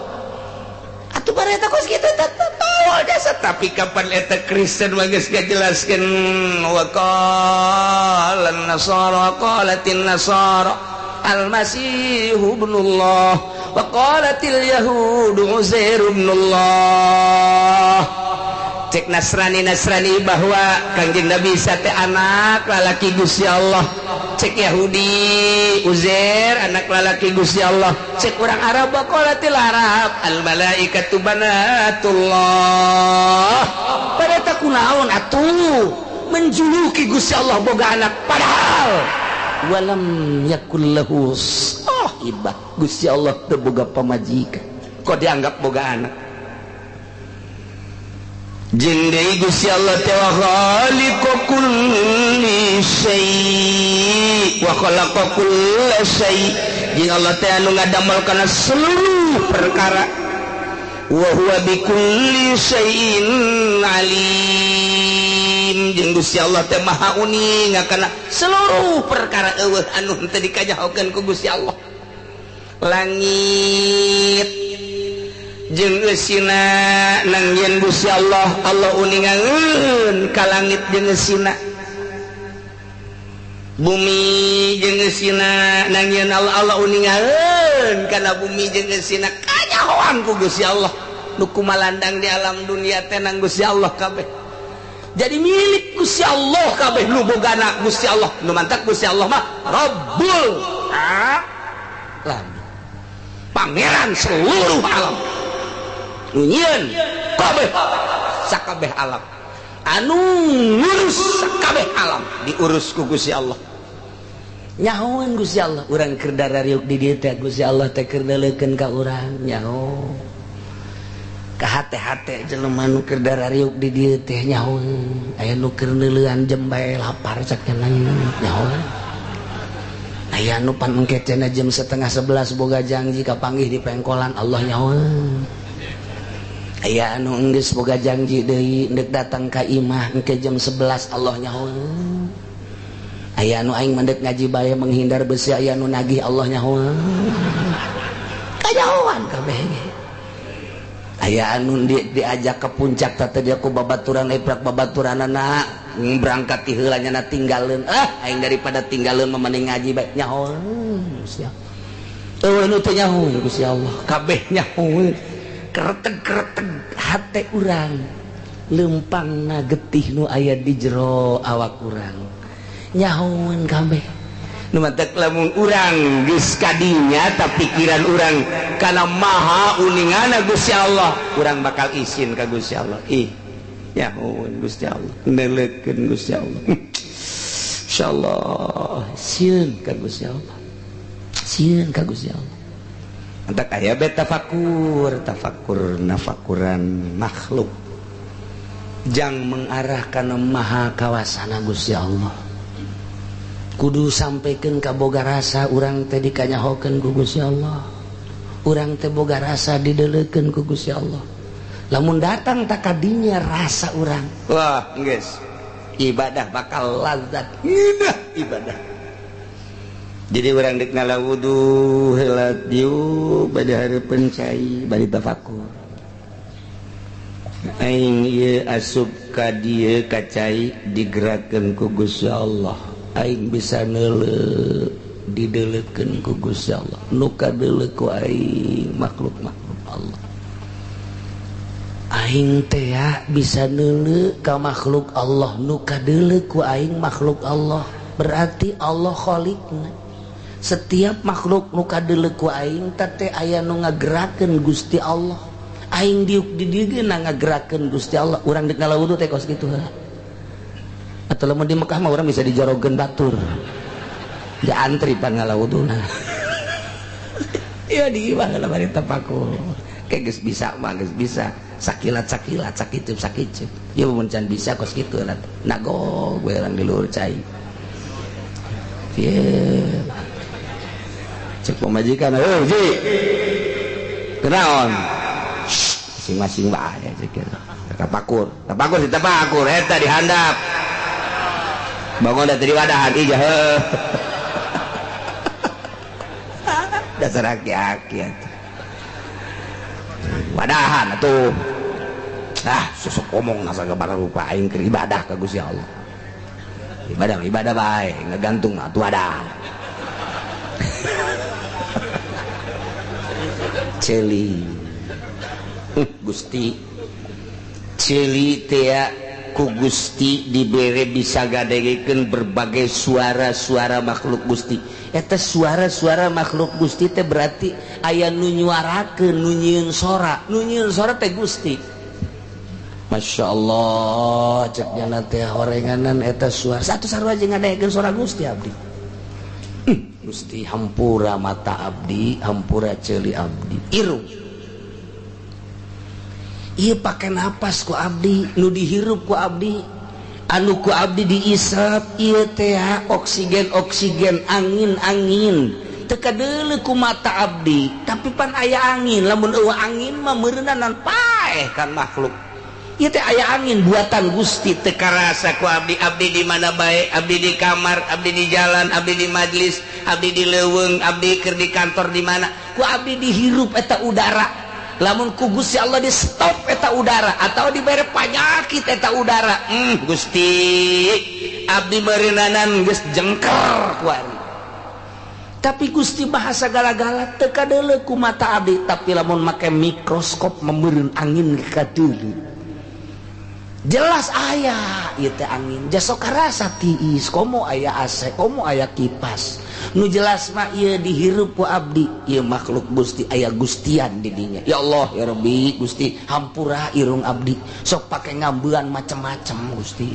Atuh bare eta kos kitu teh tol jasa, tapi kapan eta Kristen mah geus ngajelaskeun wa qala nasara qalatin nasara al-masihu ibnullah wa qalatil yahudu Uzair ibnullah. Cek Nasrani Nasrani bahwa Kangjeng Nabi Isa teh anak lalaki Gusti Allah, cek Yahudi Uzair anak lalaki Gusti Allah, cek orang Arab wa qalatil Arab al malaikatu banatullah. Pada kunaon atuh menjuluki Gusti Allah boga anak padahal walam yakul lahu sahibah, Gusti Allah teu boga pamajikan kok dianggap boga anak. Jeung deui Gusti Allah teh wa khaliqu kulli syai' wa khalaqa kulla syai', jeung Allah teh anu ngadamel kana seluruh perkara, wa huwa bikulli syai'in alim, jeung Gusti Allah teh maha uning kana seluruh perkara, eueuh anu henteu dikajahokeun ku Gusti Allah. Langit jeung eusina nangieun Gusti Allah, Allah uningaeun ka langit jeung eusina, bumi jeung eusina nangieun Allah, Allah uningaeun kana bumi jeung eusina, kanyahoan ku Gusti Allah. Nu kumalandang di alam dunia teh nang Gusti Allah kabeh, jadi milik Gusti Allah kabeh, nu bogana Gusti Allah, nu mantak Gusti Allah mah Rabbul Alamin, pangeran seluruh alam, nu nyieun kabeh sakabeh alam, anu ngurus sakabeh alam diurus ku Gusti Allah. Nyahoan Gusti Allah urang keur darariuk di dieu teh, Gusti Allah teh keur neuleukeun ka urang, nyaho ka hate-hate jelema nu keur darariuk di dieu teh, nyahoan aya nu keur neuleuan jembae lapar cak nyahoan, aya nu pan engke cenah jam 10.30 boga janji kapanggih di pengkolan, Allah nyahoan, aya anu enggeus boga janji deui ndek datang ka imah engke jam 11, Allah nyahoan. Aya nu aing mandek ngaji bae menghindar besi, aya nu nagih Allah nyahoan. Kanyahoan kabeh ge. Aya anu diajak ke puncak teh dia ku babaturan eprak babaturanana berangkat ti heula nya tinggalkeun. Ah aing daripada tinggalkeun mah mending ngaji bae nyahoan Gusti Allah. Eueuh nu teu nyahoan Gusti Allah, kabeh nyahoan. Kereteg-kereteg hate urang lempangna getih nu aya di jero awak urang. Nyahoan kabeh. Nu matak lamun urang geus kadinya ta pikiran urang kana maha uningana Gusti Allah, urang bakal isin ka Gusti Allah. Ih, nyahoan Gusti Allah, neuleukeun Gusti Allah. Insyaallah sieun ka Gusti Allah. Sieun ka Gusti Allah. Antak aya be tafakur, tafakur nafakuran makhluk. Jang mengarah kana maha kawasana Gusti Allah. Kudu sampaikan ka boga rasa urang teh dikanyahokeun ku Gusti Allah. Urang teh boga rasa dideleukeun ku Gusti Allah. Lamun datang tak kadinya rasa urang. Wah, geus. Ibadah bakal lazat. Ngeunah ibadah. Jadi urang deuk ngala wudu heula dieu bade hareupeun cai bari tafakur. Aing ieu asup ka dieu ka cai digerakkeun ku Gusti Allah. Aing bisa neuleuh dideleukeun ku Gusti Allah. Nu kadeuleuh ku aing makhluk-makhluk Allah. Aing teh bisa neuleuh ka makhluk Allah, nu kadeuleuh ku aing makhluk Allah. Berarti Allah khaliqna. Setiap makhluk nu kadeuleuh ku aing teh aya nu ngagerakeun Gusti Allah. Aing diuk di dieu ge ngagerakeun Gusti Allah. Urang deuk ngala wudu teh kos kitu heula. Atau lamun di Mekah mah urang bisa dijorogeun batur. Dia antri pan ngala wuduna. Ieu di imah heula bari tapakur. Kayak geus bisa mah geus bisa. Sakilat-sakilat, sakicup-sakicup. Ieu mun can bisa kos kitu lah. Nagog we urang di luhur cai. Ieu. Cek pamajikan, "Heuh, Ji. Kunaon?" Masing-masing bae cek. Tapakur, tapakur si tapakur eta dihandap. Bangun dari wadahan ija heuh. Dasar aki-aki atuh. Wadahan atuh. Ah, susuk omong nasa sagabara rupa aing keur ibadah ka Gusti Allah. Ibadah ibadah bae, ngagantung mah atuh wadah. Ceuli. Gusti ceuli teh ku Gusti dibere bisa gadegekeun berbagai suara-suara makhluk Gusti. Eta suara-suara makhluk Gusti teh berarti aya nu nyuarakeun, nu nyieun sora, nu nyieun sora teh Gusti. Masya Allah, cek nyana teh horenganan eta suara. Satu sarua jeung ngadegekeun suara Gusti abdi. Gusti hampura mata abdi, hampura ceuli abdi. Irung. Ieu pake napas ku abdi, nu dihirup ku abdi, anu ku abdi diisap ieu teh oksigen-oksigen, angin-angin. Teu kadeuleu ku mata abdi, tapi pan aya angin, lamun eueuh angin mah meureunanan paeh kan makhluk. Ieu teh aya angin buatan Gusti teu karasa ku abdi, abdi di mana bae, abdi di kamar, abdi di jalan, abdi di majlis, abdi di leuweung, abdi keur di kantor di mana, ku abdi dihirup eta udara. Lamun ku Gusti Allah di stop eta udara atau dibere panyakit eta udara. Gusti abdi meureunnanan geus jengker kuari. Tapi Gusti bahasa gala-gala teu kadeuleu ku mata abdi, tapi lamun make mikroskop meureun angin kadeuleu. Jelas aya ieu teh angin. Jasok karasa tiis, komo aya AC, komo aya kipas. Nu jelas mah ieu dihirup ku abdi, ieu makhluk Gusti aya gustian di dinya. Ya Allah ya Rabbi Gusti hampura irung abdi. Sok pake ngambean macem-macem Gusti.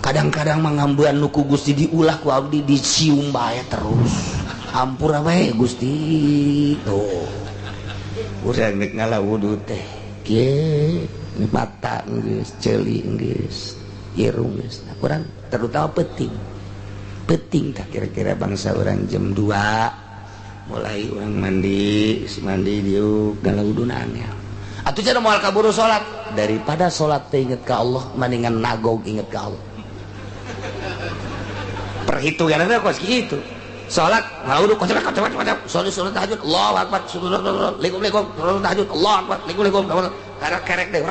Kadang-kadang mah ngambean nu ku Gusti diulah ku abdi dicium bae terus. Hampura we Gusti. Tuh. Urang rek ngala wudu teh. Kieu mata geus, ceuli geus, irung geus. Nah, kurang terutama penting. Penting tak kira-kira bangsa orang jam 2 mulai orang mandi, mandi diuk ngala wuduna angel. Atuh cenah moal kaburu salat, daripada salat teh inget ka Allah mendingan nagog inget ka Allah. Perhitunganna kos kitu. Salat ngawudu kocok kocok kocok. Salat salat tahajud Allahu akbar. Assalamualaikum salat tahajud Allahu akbar. Assalamualaikum. Karek kerek deh.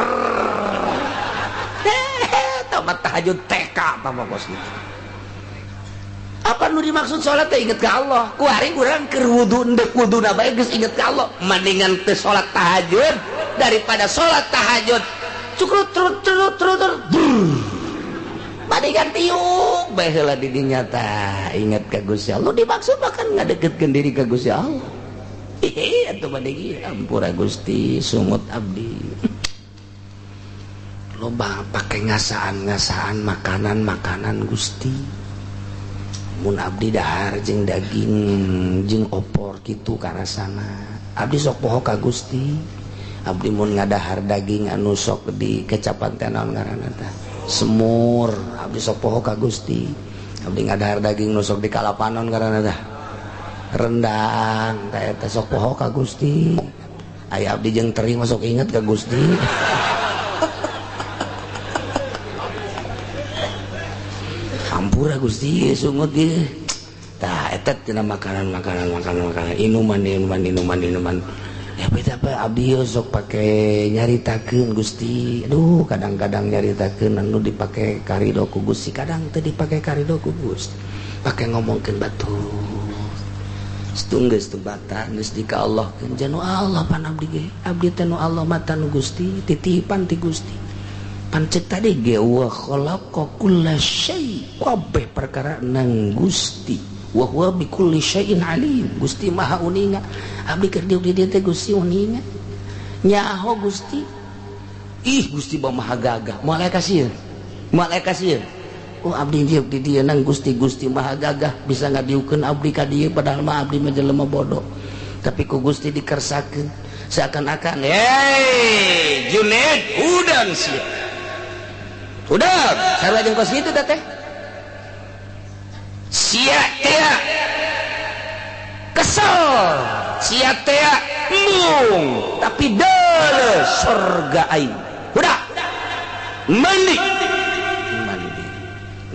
Tamat tahajud TK tambah kos gitu. Apa nu dimaksud salat teh inget ka Allah. Ku hari urang keur wudu endek wuduna bae geus inget ka Allah. Mendingan teu salat tahajud daripada salat tahajud cukrut trut trut trut trut. Mendingan tiuk bae heula di dinya tah inget ka Gusti Allah. Dimaksud mah kan ngadeukeutkeun diri ka Gusti Allah. Hehe atuh mending ampura Gusti sungut abdi. Loba pake ngasaan-ngasaan makanan-makanan Gusti. Mun abdi dahar jeung daging jeung opor kitu karasana. Abdi sok poho ka Gusti. Abdi mun ngadahar daging anu sok di kecapan teh naon ngaranna tah? Semur. Abdi sok poho ka Gusti. Abdi ngadahar daging nu sok di kalapanon ngaranna tah? Rendang tah eta sok poho ka Gusti. Aya abdi jeung teri mah sok inget ka Gusti. Ampura Gusti sungut ieu. Tah eta tina makanan-makanan makanan-makanan inuman inuman inuman inuman. Ya beda apa abdi sok pake nyaritakeun Gusti. Aduh kadang-kadang nyaritakeun anu dipake karido ku Gusti, kadang teu dipake karido ku Gusti. Pake ngomongkeun batur. Geus teu bata geus di ka Allah keun janu Allah pan abdi ge. Abdi teh nu Allah mata nu Gusti, titipan ti Gusti. Pancet tadi ge wa khalaqa kulla syai, kabeh perkara nang Gusti. Wa huwa bi kulli syai'in alim. Gusti Maha uninga. Abdi keur diuk di dieu teh Gusti uninga. Nyaho Gusti. Ih Gusti Maha gagah. Moal aya kasieun. Moal aya kasieun. Oh abdi diuk di dieu nang Gusti, Gusti Maha gagah bisa ngadiukeun abdi ka dieu padahal mah abdi mah jelema bodoh. Tapi ku Gusti dikersakeun seakan-akan, "Hei, Junaid, udang sia." Udah, sarua jeung kos kitu teh. Sia tea kesel, sia tea embung, tapi deuleu surga aing. Udah. Mandi. Mandi.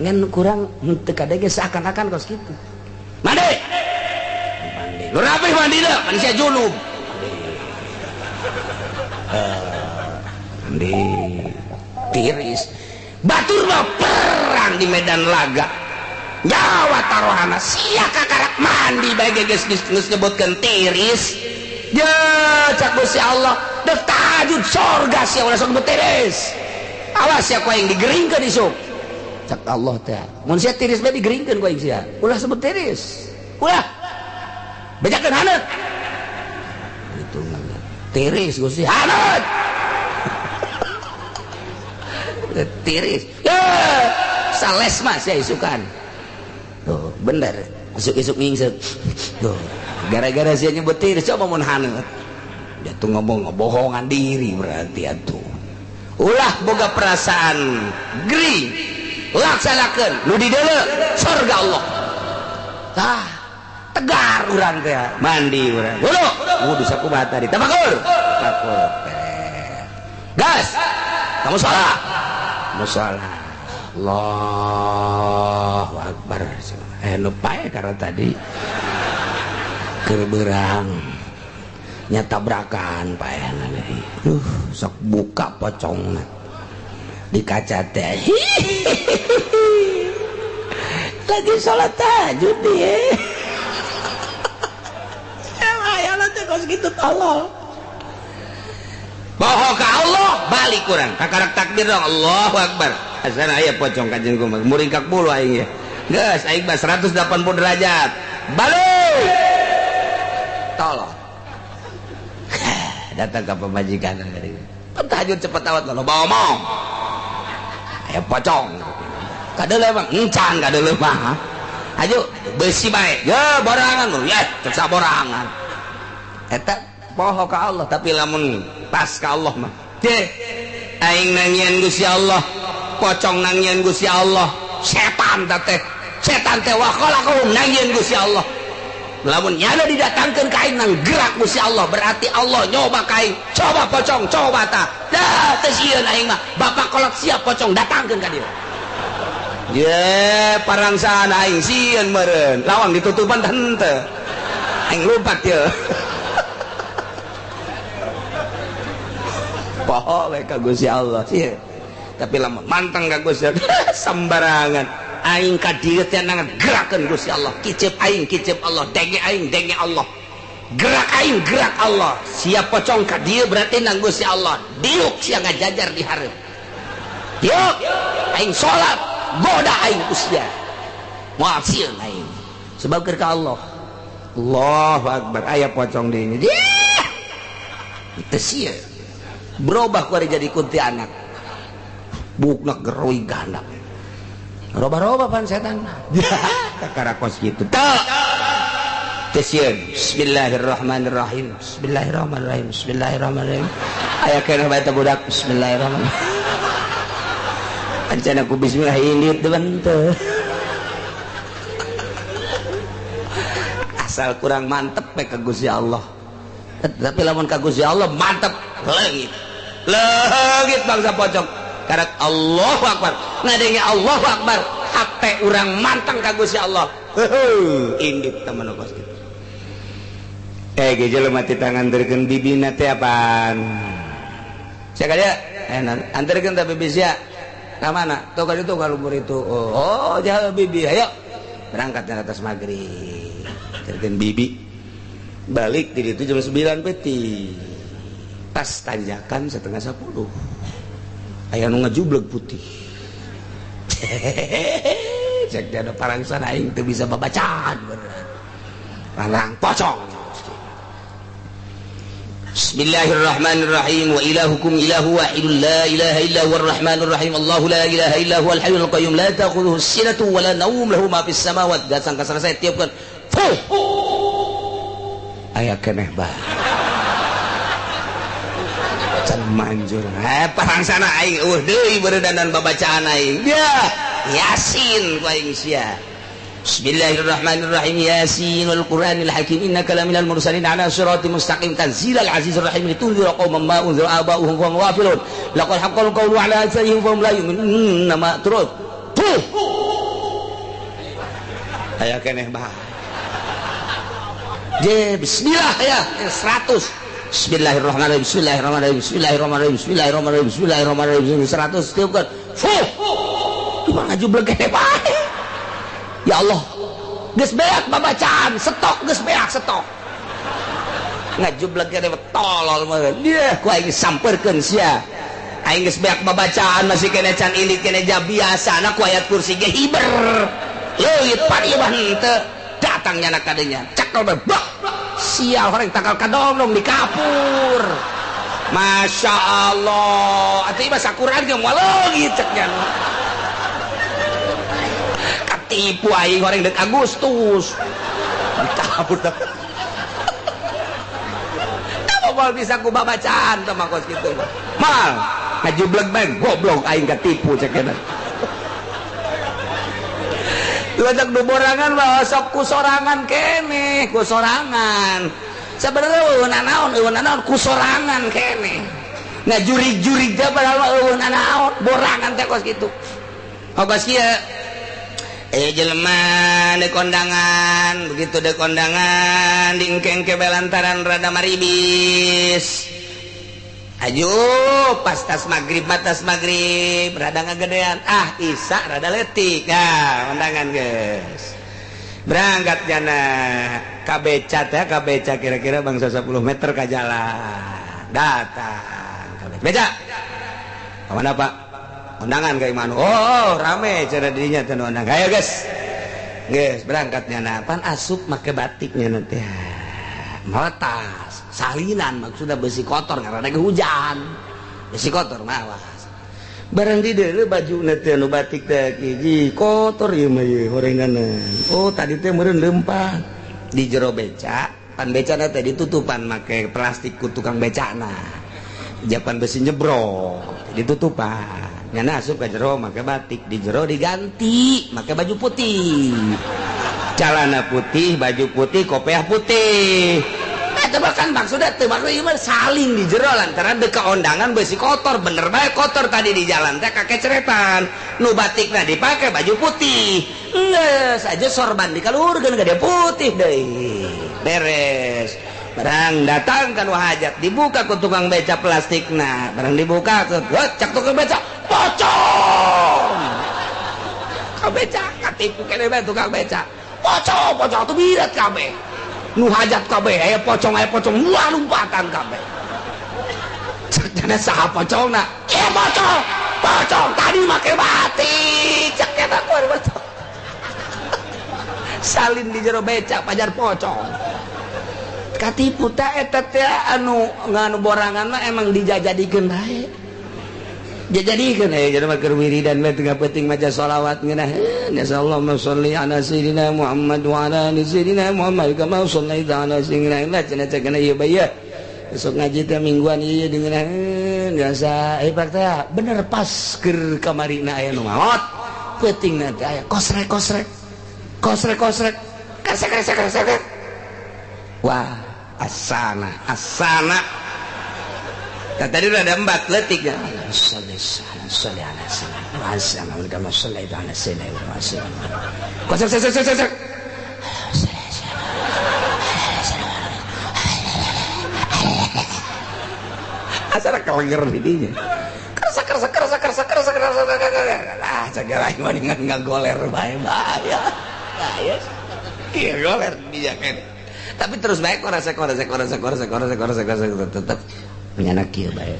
Ngan kurang henteu kadege seakan-akan kos kitu. Mandi. Mandi. Lu rapih mandi da, pan sia junub. Mandi. Tiris. Batur mah perang di medan laga. Nyawa taruhana sia kakarak mandi bae geus geus nyebutkeun tiris. Ya cak Gusti Allah, dek tahajud surga sia ulah sok tiris. Awas sia ku aing digeringkeun isuk. Cak Allah teh. Mun sia tiris bae digeringkeun ku aing sia. Ulah sebut tiris. Ulah. Bejakeun haneut. Gitu tiris Gusti haneut. Tiris ya sales mas ya isukan tuh bener isuk-isuk ngingsek tuh gara-gara sia nyebut tiris coba mun haneut dia tuh ngomong ngebohongan diri berarti atuh ulah boga perasaan gering laksanakeun nu di deuleu surga Allah tah tegar urang teh mandi urang wudu wudu sakumaha tadi tafakur tafakur gas kamu salat musola Allahu Akbar. Nu pae karena tadi keur beurang nya tabrakan paehna deui. Duh sok buka pocongna di kaca teh. Lagi salat tahajud dia. Aya teh kos kitu tolol. Bohong ka Allah balik kurang kakarak takbir dong Allahu Akbar. Asana aya pocong ka jeung kumaha muringkak bulu aing ya. Geus aing mah 180 derajat. Balik. Tolong. Datang ka pamajikan tadi. Tahajud cepet awat loba omong. Aya pocong. Kadeuleu emang encan kadeuleu mah. Aju beusi bae. Ya borangan lu ya cek saborangan. Eta poho ka Allah tapi lamun pas ka Allah mah deh aing nangian Gusti Allah pocong nangian Gusti Allah setan teh setan teh wa khalaqahum nangian Gusti Allah lamun nyana didatangkeun ka aing nang gerak Gusti Allah berarti Allah nyoba ka aing coba pocong coba tah dah teu sieun aing mah bapak kolot siap pocong datangkeun ka dieu Ye parangsaan aing sieun meureun. Lawang ditutupan tah henteu. Aing lupat ye. Poho we ka Gusti Allah sieun. Tapi lamun manteng ka Gusti Allah sembarangan. Aing ka dieu teh ngagerakeun Gusti Allah. Kicep aing kicep Allah, denge aing denge Allah. Gerak aing gerak Allah. Siap pocong ka dieu berarti nang Gusti Allah. Diuk sia ngajajar di hareup. Diuk aing salat goda aing usia moal sieun aing sebab keur ka Allah. Allahu akbar aya pocong deui nya teu sieun berubah ku ari jadi kuntilanak bukna geroi gandap roba-roba pan setan kakara kos kitu teu teu sieun. Bismillahirrahmanirrahim bismillahirrahmanirrahim bismillahirrahmanirrahim aya keneh bae teh budak bismillahirrahmanirrahim. Ancana ku bismillah indit teu. Asal kurang mantep we ka Gusti Allah. Tapi lamun ka Gusti Allah mantep leungit. Leungit bangsa pocong. Karak Allahu akbar. Ngadenge Allahu akbar, hate urang manteng ka Gusti Allah. Heuh, indit temen kos kitu. Ge jelema ti tanganterkeun bibina teh apaan? Sia ka dieu? Anterkeun ta bibi sia. Ka mana? Tuh ka ditu ka lumbur itu. Oh, jauh bibi. Ayo. Berangkat ke atas maghrib. Terkeun bibi. Balik di ditu jam 9 peti. Pas tanjakan 9:30. Aya nu ngajubleg putih. Cek dia ada parangsan aing teu bisa babacaan beneran. Parang pocong. Bismillahirrahmanirrahim wa ilahukum ilahu wahidun la ilaha illa huwar rahmanur rahim Allahu la ilaha illa huwal hayyul qayyum la ta'khudhuhu sinatun wa la nawm lahu ma fis samawati. Datang ka selesai tiupkeun. Fuh. Aya keneh bae. Can manjur. Parangsana aing eueuh deui beuredanan babacaan aing. Dia Yasin ku aing sia. Bismillahirrahmanirrahim Yasin wal Qur'anil Hakim innaka laminal mursalin ala siratim mustaqim tanzilal azizir rahim litunzira qauman ma unzira aba'uhum wa hum ghafilun laqad haqqal qawlu ala aktsarihim fa hum la yu'minun nama terus tuh aya keneh bah je bismillah ya 100 bismillahirrahmanirrahim bismillahirrahmanirrahim bismillahirrahmanirrahim bismillahirrahmanirrahim bismillahirrahmanirrahim 100 tiupkeun fuh cuma ngajubleg keneh bae. Ya Allah, geus beak babacaan, stok geus beak stok. Ngajubleg keneh tolol meureun. Dia ku aing sampeurkeun sia. Aing geus beak babacaan masih keneh can ilit keneh ja biasana ku ayat kursi ge hiber. Leuit pan ieu mah henteu. Datang nyana kadenya. Cekel bae. Sial horeng tangkal kadongdong di kapur. Masya Allah. Atuh ieu mah sakuran ge moal leungit cek nya. Tipu aing goreng dek Agustus dikabur dah. Kamu mal bisa ku babacaan teh mah kos kitu mah. Mal ngajubleg bae goblok aing katipu cek eta. Leutak du borangan mah sok ku sorangan keneh, ku sorangan. Sabenerna eueuh nanaon ku sorangan keneh. Ngajurig-jurig teh padahal mah eueuh nanaon, borangan teh kos kitu. Oh kos kieu jelema di kondangan begitu di kondangan diengke-engke belantaran rada maribis aju pas tas maghrib batas maghrib rada ngagedean ah isa rada letik nah kondangan guys berangkat jana kabeca teh kabeca kira-kira bangsa 10 meter ka jalan datang kabeca kemana Pak undangan kayak mana? Oh, rame cara dirinya teh undang. Ayo guys, guys berangkatnya nah, pan asup make batiknya nanti. Meretas, salinan maksudnya besi kotor karena ada hujan. Besi kotor mawas. Barang di deuleu baju teh nu batik teh hiji kotor ieu mah ieu horenganan. Oh, tadi teh meureun leumpang di jero beca, pan becana teh ditutupan make plastik ku tukang becana. Japan besi nyebrok ditutupan. Nyana asup ke jero make batik, di jero diganti make baju putih. Celana putih, baju putih, kopiah putih. Eta bahkan maksudnya teu maksud ieu mah saling di jero lantaran deka ondangan besi kotor bener bae kotor tadi di jalan teh kakeceretan nu batikna dipake baju putih geus aja sorban dikaluhurkeun ka dia putih deui beres barang datang kan hajat dibuka ku tukang beca plastikna barang dibuka cak tukang beca pocong ka beca katipu kene bae tukang beca pocong pocong tuh birat kabeh nu hajat kabeh aya pocong wah lompatan kabeh cek saha pocongna ieu pocong pocong tadi make batik cek eta kuar pocong salin di jero beca pajar pocong katipu ta eta teh anu nganu borangan mah emang dijajadikeun bae dijadikeun jadi mah keur wiridan mah tengah peuting maca sholawat ngeunah Allahumma sholli ala sayyidina Muhammad wa ala ali sayyidina Muhammad kama shallaita ala sayyidina Ibrahim cenah cenah ieu bae besok ngaji teh mingguan ieu dengeunah biasa pak teh bener pas keur kamarina aya nu maot peutingna teh aya kosrek kosrek kosrek kosrek kresek kresek kresek wah asana asana tadi udah ada empat letik ya. Asal kelenger didinya. Kerasa kerasa kerasa kerasa kerasa kerasa ah segala mendingan ngagoler bae bahaya. Bahaya. Iya goler dia kan. Tapi terus bae korasa korasa korasa korasa korasa korasa korasa tetap menyanak kieu bae.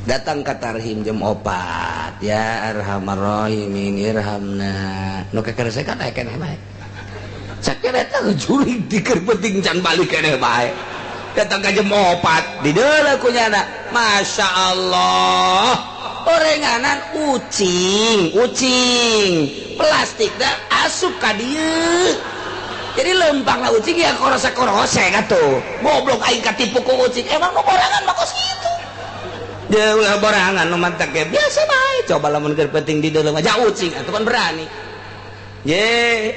Datang ka tarhim jam 4 ya arhamar rahimin irhamna. Nu kakeresekan aya keneh bae. Sakieu eta jurig dikeun penting can balik keneh bae. Datang ka jam 4 di deuleu ku nyana. Masya Allah. Orenganan ucing, ucing. Plastik da asup ka dieu. Jadi lempang lah ucing ya korose-korose atuh. Goblok aing katipu ku ucing. Emang nu borangan mah kos kitu. Dia ulah borangan nu mantak ge biasa bae. Coba lamun keur penting di dalam aja ucing atuh kan berani. Ye.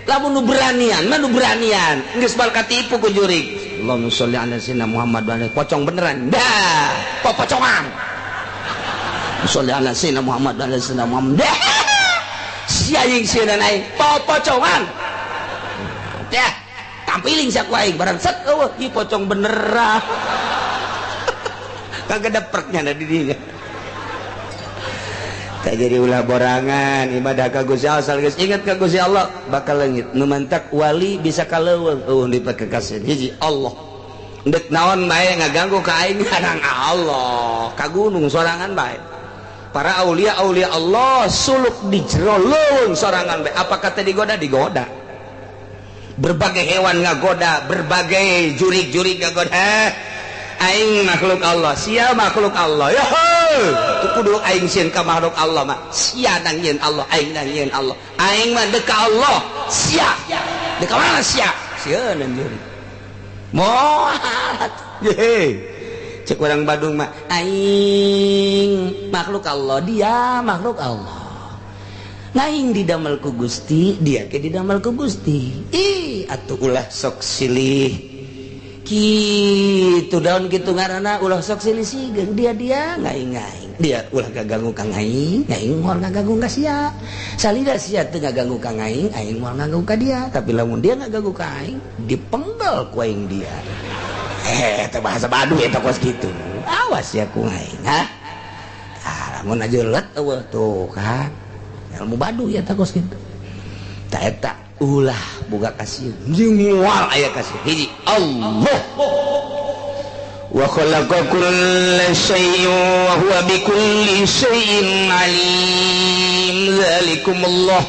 Lamun nu beranian mah nu beranian. Geus bal katipu ku jurig. Allahumma sholli ala sayyidina Muhammad wa ala pocong beneran. Dah, popocongan. Sholli ala sayyidina Muhammad wa ala sayyidina Muhammad. Dah. Si aing sieun aing popocongan. Ya, tampiling sia ku aing barang set eueuh ieu pocong beneran. Kagak dapreknya da di dinya. Tak jadi ulah borangan ibadah ka Gusti Allah asal geus ingat ka Gusti Allah bakal leungit. Nu mantak wali bisa kaleuweung eueuh dipakekasieun hiji Allah. Ndek naon bae ngaganggu ka aing kadang Allah, ka gunung sorangan bae. Para aulia aulia Allah suluk di jero leuweung sorangan bae. Apa kata digoda? Digoda. Berbagai hewan ngagoda, berbagai jurig-jurig ngagoda. Aing makhluk Allah, sia makhluk Allah. Yo, kudu aing sieun ka makhluk Allah mah. Sia nang nyeun Allah, aing nang nyeun Allah. Aing mah deka Allah, sia. Deka mana sia? Sieun jurig. Moal. Ye. Cek urang Badung mah, aing makhluk Allah, dia makhluk Allah. Ngaing didamel ku Gusti, dia ke didamel ku Gusti. Ih, atuh ulah sok silih. Kitu daun kitu ngaranna ulah sok silih sigeung dia-dia ngaing-ngaing. Dia ulah gaganggu ka ngaing, ngaing moal ngaganggu ka sia. Salida sia teu ngaganggu ka ngaing, aing moal ngaganggu ka dia. Tapi lamun dia ngaganggu ka aing, dipenggal ku aing dia. Teh bahasa Baduy eta kos kitu. Awas ya ku ngaing, ha? Ah, lamun aja let eueuh tuh kan. Ilmu Baduy ya takos gitu. Ta eta ulah boga kasih jeung moal aya kasih hiji Allah wa khalaqa kulla syai'in wa huwa bikulli syai'in alim zalikumullah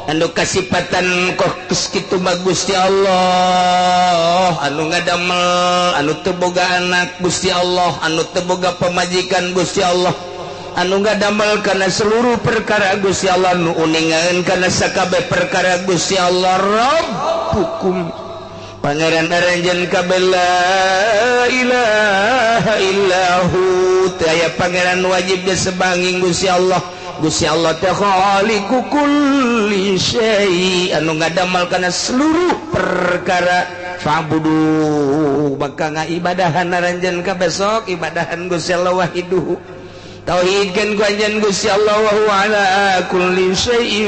anu kasipatan kos kitu mah Gusti Allah anu ngadamel anu teu boga anak Gusti Allah anu teu boga pamajikan Gusti Allah anu ngadamel kana seluruh perkara Gusti Allah nu uningan kana sakabeh perkara Gusti Allah Rabbukum pangeran aranjeun kabeh la ilaha illahu teu aya pangeran wajib disebanging Gusti Allah Gusti Allah teh khaliqu kulli syai anu ngadamel kana seluruh perkara. Fa'budu maka ngaibadahan aranjeun ka besok ibadahan Gusti Allah wahiduhu. Tauhidkeun ku anjeun Gusti Allah wa huwa ala kulli syai'in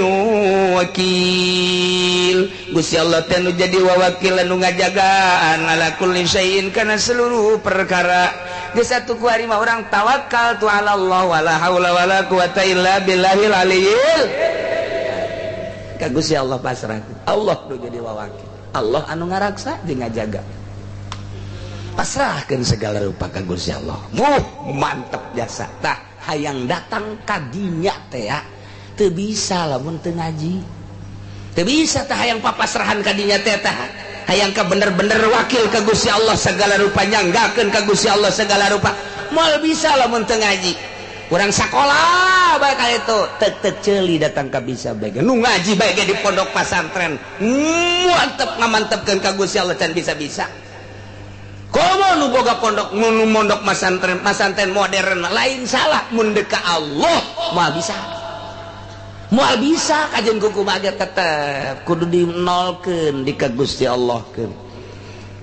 wakil. Gusti Allah teh nu jadi wawakil anu ngajagaan ala kulli syai'in kana seluruh perkara. Geus atuh ku ari mah urang tawakal tu ala Allah wala haula wala quwata illa billahil aliyil. Ka Gusti Allah pasrah. Allah nu jadi wawakil. Allah anu ngaraksa jeung ngajaga. Pasrahkeun segala rupa ka Gusti Allah. Muh mantep jasa. Tah hayang datang ka dinya teh ya. Teu bisa lamun teu ngaji. Teu bisa tah hayang papasrahan ka dinya teh tah. Hayang ka bener-bener wakil ka Gusti Allah segala rupa, nyanggakeun ka Gusti Allah segala rupa. Moal bisa lamun teu ngaji. Urang sakola bae ka itu tek-tek ceuli datang ka bisa bae. Nu ngaji bae ge di pondok pasantren. Mantep ngamantepkeun ka Gusti Allah can bisa-bisa. Komo nu boga pondok nu mondok masantren masantren modern lain salah mun deuk ka Allah moal bisa. Moal bisa kajeun kuku mah ge tetep kudu dinolkeun di ka Gusti Allah keun.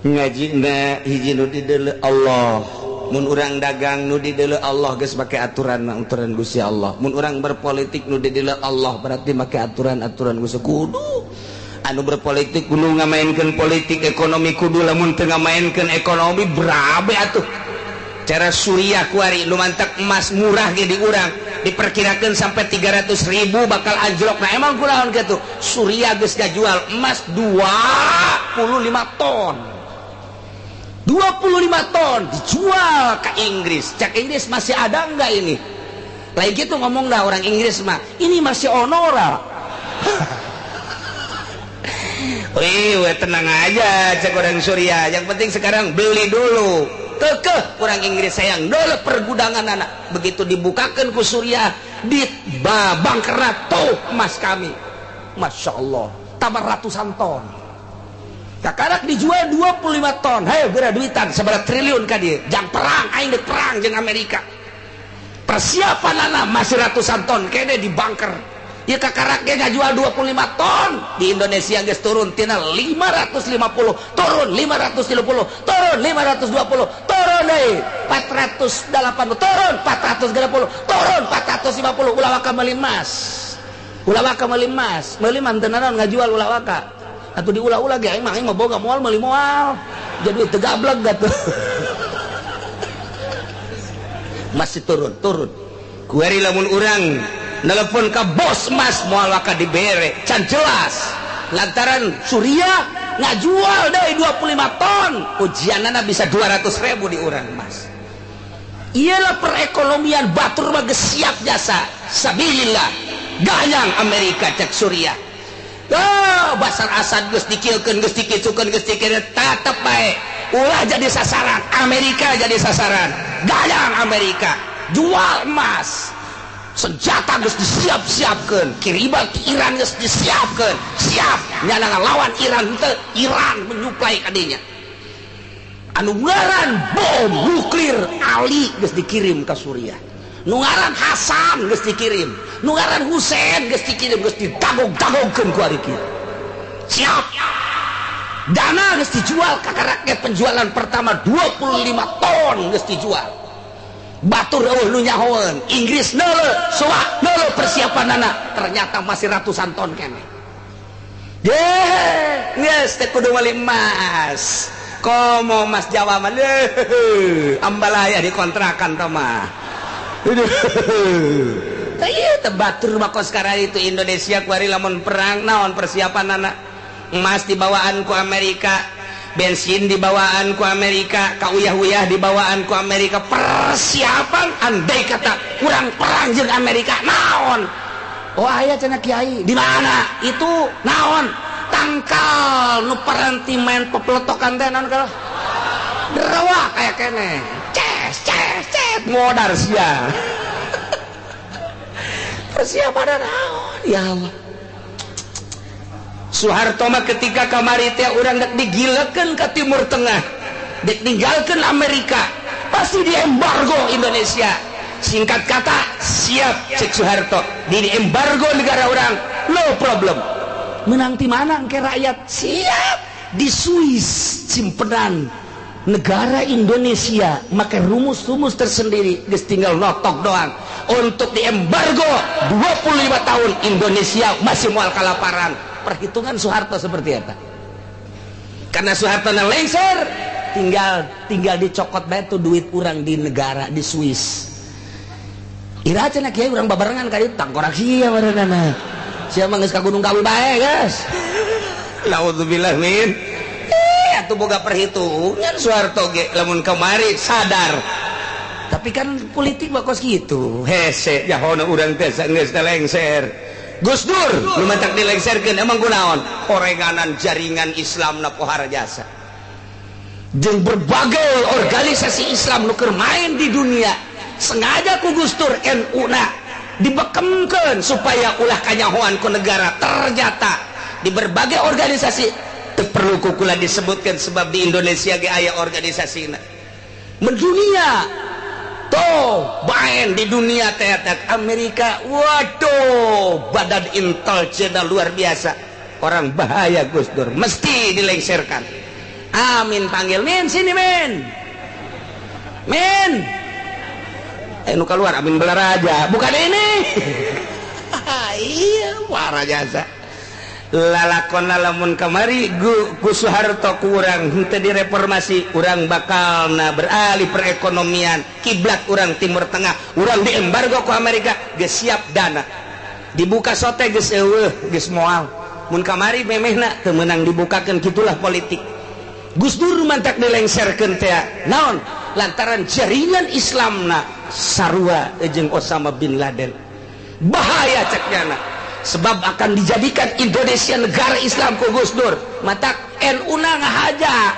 Ngajina hiji nu dideuleu Allah. Mun urang dagang nu dideuleu Allah geus make aturan aturan Gusti Allah. Mun urang berpolitik nu dideuleu Allah berarti make aturan-aturan Gusti kudu. Anu berpolitik kudu ngamainkeun politik ekonomi kudu lamun teu ngamainkeun ekonomi berabe atuh. Cara Suriah kuari nu mantak emas murah ge di urang diperkirakeun sampai 300.000 bakal anjlok. Nah emang kunaon kitu? Suriah geus ngajual emas 25 ton. 25 ton dijual ke Inggris. Cak Inggris masih ada enggak ini? Lain gitu ngomong dah orang Inggris mah. Ini masih onora. Wih, tenang aja cek orang Suriah. Yang penting sekarang beli dulu. Kekeh orang Inggris sayang dulu pergudangan anak. Begitu dibukakan ku Suriah di bangkerat tuh emas kami. Masya Allah, tambah ratusan ton. Kakarak dijual 25 ton. Hayo geura duitan sabaraha triliun ka dieu. Jang perang aing deuk perang jeung Amerika. Persiapan anak masih ratusan ton kene di bunker. Ya kakarak ge ngajual 25 ton. Di Indonesia geus turun tina 550, turun 530, turun 520, turun deui 480, turun 430, turun 450. Ulah waka meuli emas. Ulah waka meuli emas. Meuli mah teu nanaon ngajual ulah waka. Atuh diulah-ulah ge aing mah boga moal meuli moal. Jadi teu gablek atuh. Masih turun, turun. Kuari lamun urang telepon ka bos emas moal waka dibere, can jelas. Lantaran Suriah ngajual deui 25 ton, ujianana bisa 200.000 di urang emas. Iyalah perekonomian batur mah geus siap jasa. Sabilillah. Gayang Amerika cek Suriah. Oh, Basar Asad geus dikilkeun, geus dikitukeun, geus dikieun, tetep bae. Ulah jadi sasaran, Amerika jadi sasaran. Gayang Amerika, jual emas. Senjata geus disiap-siapkeun, kiriman ke Iran geus disiapkeun. Siap nyana ngalawan Iran teu, Iran menyuplai ka dinya. Anu ngaran bom nuklir Ali geus dikirim ka Suriah. Nu ngaran Hasan geus dikirim, nu ngaran Husein geus dikirim, geus didagog-dagogkeun ku ari kieu. Siap. Dana geus dijual ka rakyat, penjualan pertama 25 ton geus dijual. Batur eueuh nu nyahoeun, Inggris neuleuh, soak neuleuh persiapanana, ternyata masih ratusan ton keneh. Deh, geus teh kudu meuli emas. Komo emas Jawa mah leuh, ambalaya dikontrakan tah mah. Ieu teh batur mah kos sekarang itu Indonesia kuari lamun perang naon persiapanana. Emas dibawaan ku Amerika, bensin dibawaan ku Amerika, kauyah-uyah dibawaan ku Amerika. Persiapan andai kata kurang perang jeung Amerika naon. Oh aya cenah kiai, di mana? Itu naon? Tangkal nu paranti main pepeletokan teh naon kalau? Derewa kaya keneh. Ces ces ces modar sia. Persiapan naon? Ya Allah. Soeharto mah ketika kamari teh urang dek digilekeun ka Timur Tengah, dek ninggalkeun Amerika, pasti diembargo Indonesia. Singkat kata, siap cek Soeharto, di embargo negara orang, no problem. Menang ti mana engke rakyat? Siap. Di Swiss simpenan negara Indonesia make rumus-rumus tersendiri, geus tinggal notok doang. Untuk diembargo 25 tahun Indonesia masih moal kalaparan. Perhitungan Soeharto seperti eta. Karena Soeharto na lengser, tinggal dicokot bae tuh duit urang di negara di Swiss. Ira cenah kiai urang babarengan ka dieu tangkorak sia barenana. Sia mah geus ka Gunung Kawi bae, guys. Naudzubillah min. Atuh boga perhitungan Soeharto ge lamun kamari sadar. Tapi kan politik mah kos kitu. Hese jahona urang teh geus lengser. Gus Dur nu matak dilengserkeun emang kunaon? Horenganan jaringan Islam na pohara jasa. Jeung berbagai organisasi Islam nu keur main di dunia sengaja ku Gus Dur NU na dibekemkeun supaya ulah kanyahoan ku negara. Ternyata di berbagai organisasi teu perlu kukula disebutkan sebab di Indonesia ge aya organisasina mendunia tuh baen di dunia teh Amerika, waduh badan intelijen luar biasa, orang bahaya Gus Dur mesti dilengserkan. Amin panggil min sini min min nu keluar Amin Balaraja bukan ini. Iya warah jasa lalakon lamun kamari ku Soeharto kurang henteu direformasi urang bakalna beralih perekonomian kiblat urang Timur Tengah, urang diembargo ku Amerika geus siap dana dibuka sote geus eueuh geus moal mun kamari memehna teu meunang dibukakeun. Kitulah politik. Gus Dur mantak dilengserkeun teh naon lantaran jaringan Islamna sarua jeung Osama bin Laden. Bahaya cek nyana sebab akan dijadikan Indonesia negara Islam ku Gus Dur. Matak NU na ngahaja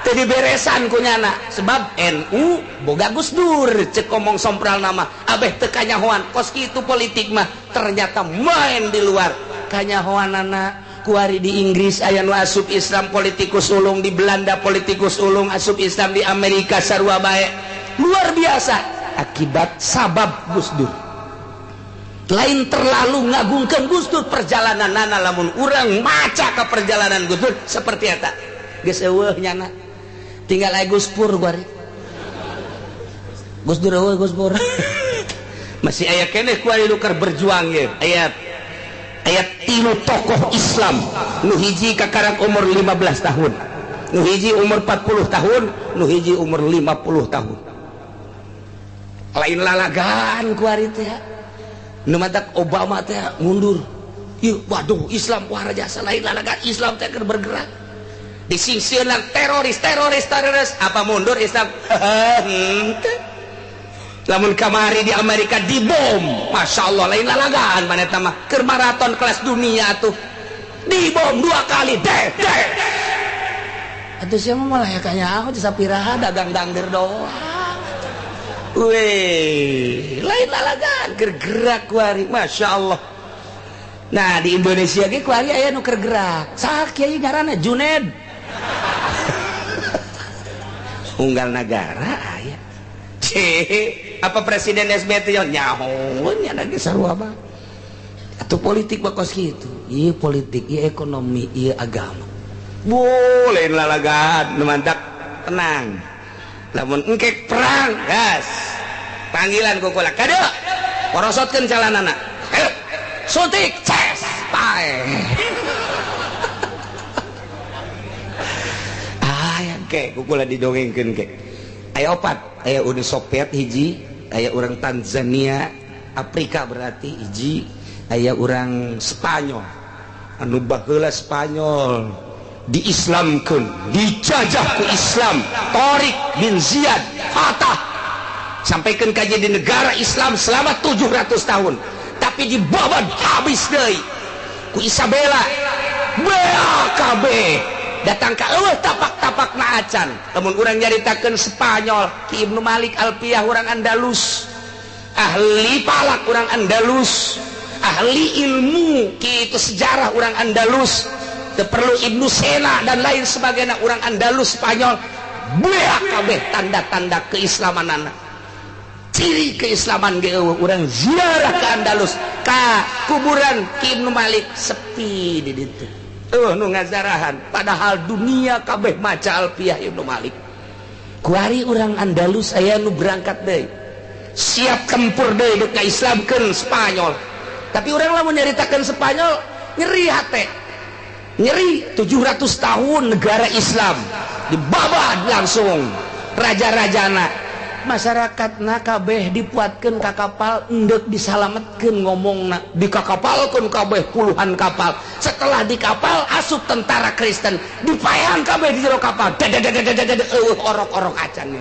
teu diberesan ku nyana sebab NU boga Gus Dur cek omong sompral nama abeh teu kanyahoan kos kitu politik mah. Ternyata main di luar kanyahoanana. Kuari di Inggris aya nu asup Islam politikus ulung, di Belanda politikus ulung asup Islam, di Amerika sarua bae. Luar biasa akibat sabab Gus Dur. Lain terlalu ngagungkeun Gus Dur perjalanan nana lamun urang maca ka perjalanan Gus Dur seperti eta geus eueuh nyana tinggal aya Gus Pur kuari. Gus Dur eueuh Gus Pur. Masih aya keneh kuari nu keur berjuang ye. Aya tilu tokoh Islam nu hiji kakarak umur 15 tahun, nu hiji umur 40 tahun, nu hiji umur 50 tahun. Lain lalagan kuari teh nu matak Obama teh mundur. Ieu waduh Islam wah jasa lain lalagan Islam teh keur bergerak. Disingsieunan teroris teroris teroris apa mundur Islam? Henteu. Lamun kamari di Amerika dibom, Masya Allah lain lalagan mana mah keur maraton kelas dunia tuh dibom 2 kali deh deh. Atuh sia mah malah ya kanyaho sapiraha dagang dangder doang. Weh, lain lalagan keur gerak kuari, Masya Allah. Nah di Indonesia ge kuari aya nu keur gerak. Saha kiai ngaranna Juned. Unggal nagara aya. Apa Presiden SBY nyaho nya lagi sarua mah. Atuh politik mah kos kitu. Ieu politik, ieu ekonomi, ieu agama. Boleh lalagan nu mantak tenang. Lamun engkek perang, gas. Panggilan ku kula kade. Porosotkeun calanana. Suntik, ces, pae. Ah, engke ku kula didongengkeun ke. Aya opat, aya Uni Soviet hiji, aya urang Tanzania, Afrika berarti hiji, aya urang Spanyol. Anu baheula Spanyol diislamkeun, dijajah ku Islam, Tariq bin Ziyad Fatah sampaikan ka jadi negara Islam selama 700 tahun, tapi dibabat habis deui ku Isabella. BAKB datang ka eueuh tapak-tapak na acan. Lamun urang nyaritakeun Spanyol, Ki Ibnu Malik Alpiyah urang Andalus, ahli palak urang Andalus, ahli ilmu kitu sejarah urang Andalus, teu perlu Ibnu Sena dan lain sebagainya urang Andalus Spanyol. BAKB tanda-tanda keislamanana, ciri keislaman ge eueuh. Urang ziarah ke Andalus ka kuburan Ki Ibnu Malik sepi di ditu. Tuh nu ngazarahan, padahal dunia kabeh maca Alfiyah Ibnu Malik. Kuari orang Andalus aya nu berangkat deui, siap tempur deui dek Islamkeun Spanyol. Tapi urang lamun nyaritakeun Spanyol nyeri hate, nyeri. 700 tahun negara Islam dibabad langsung, raja-rajana, masyarakat na kabeh dipuatkeun ka kapal endek disalametkeun. Ngomongna dikakapalkeun kabeh, puluhan kapal. Setelah di kapal asup tentara Kristen, dipaehan kabeh di jero kapal, eueuh orok-orok acan.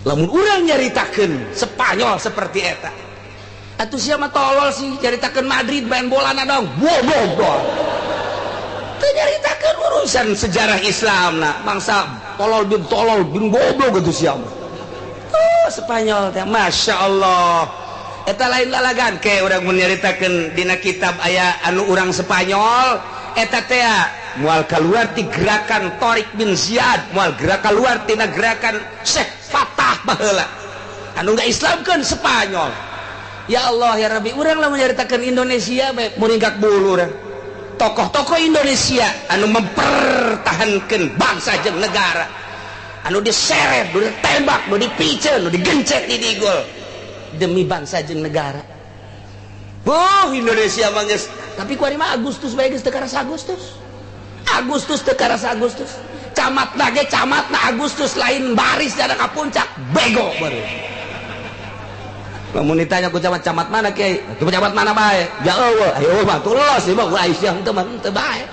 Lamun urang nyaritakeun Spanyol seperti eta atuh, siapa tolol sih nyaritakeun Madrid main bola na dong bodoh. Teu nyaritakeun urusan sejarah Islam. Nah, bangsa tolol bin tolol bin goblok gitu siapa tuh Spanyol teh. Masya Allah, eta lain lalagan ke urang mun nyaritakeun. Dina kitab aya anu urang Spanyol eta teh moal keluar ti gerakan Torik bin Ziyad, moal gerak keluar tina gerakan Syekh Fatah baheula anu nggak Islamkeun Spanyol. Ya Allah ya Rabbi, urang lamun nyaritakeun Indonesia bae muringkak bulu urang. Tokoh-tokoh Indonesia anu mempertahankan bangsa jeung negara, anu diseret, nu ditembak, nu dipiceun, nu digencet di digol demi bangsa jeung negara. Boh, Indonesia mah geus, tapi kuari mah Agustus bae geus teu karasa Agustus. Agustus teu karasa Agustus. Camat lagi, camat na Agustus lain baris dana ka puncak, bego baru. Lamun ditanya ku camat, "Camat mana, Kiai?" "Itu camat mana bae?" "Ya eueuh, ayo mah tulos ieu mah, Aisyah teu mah teu bae."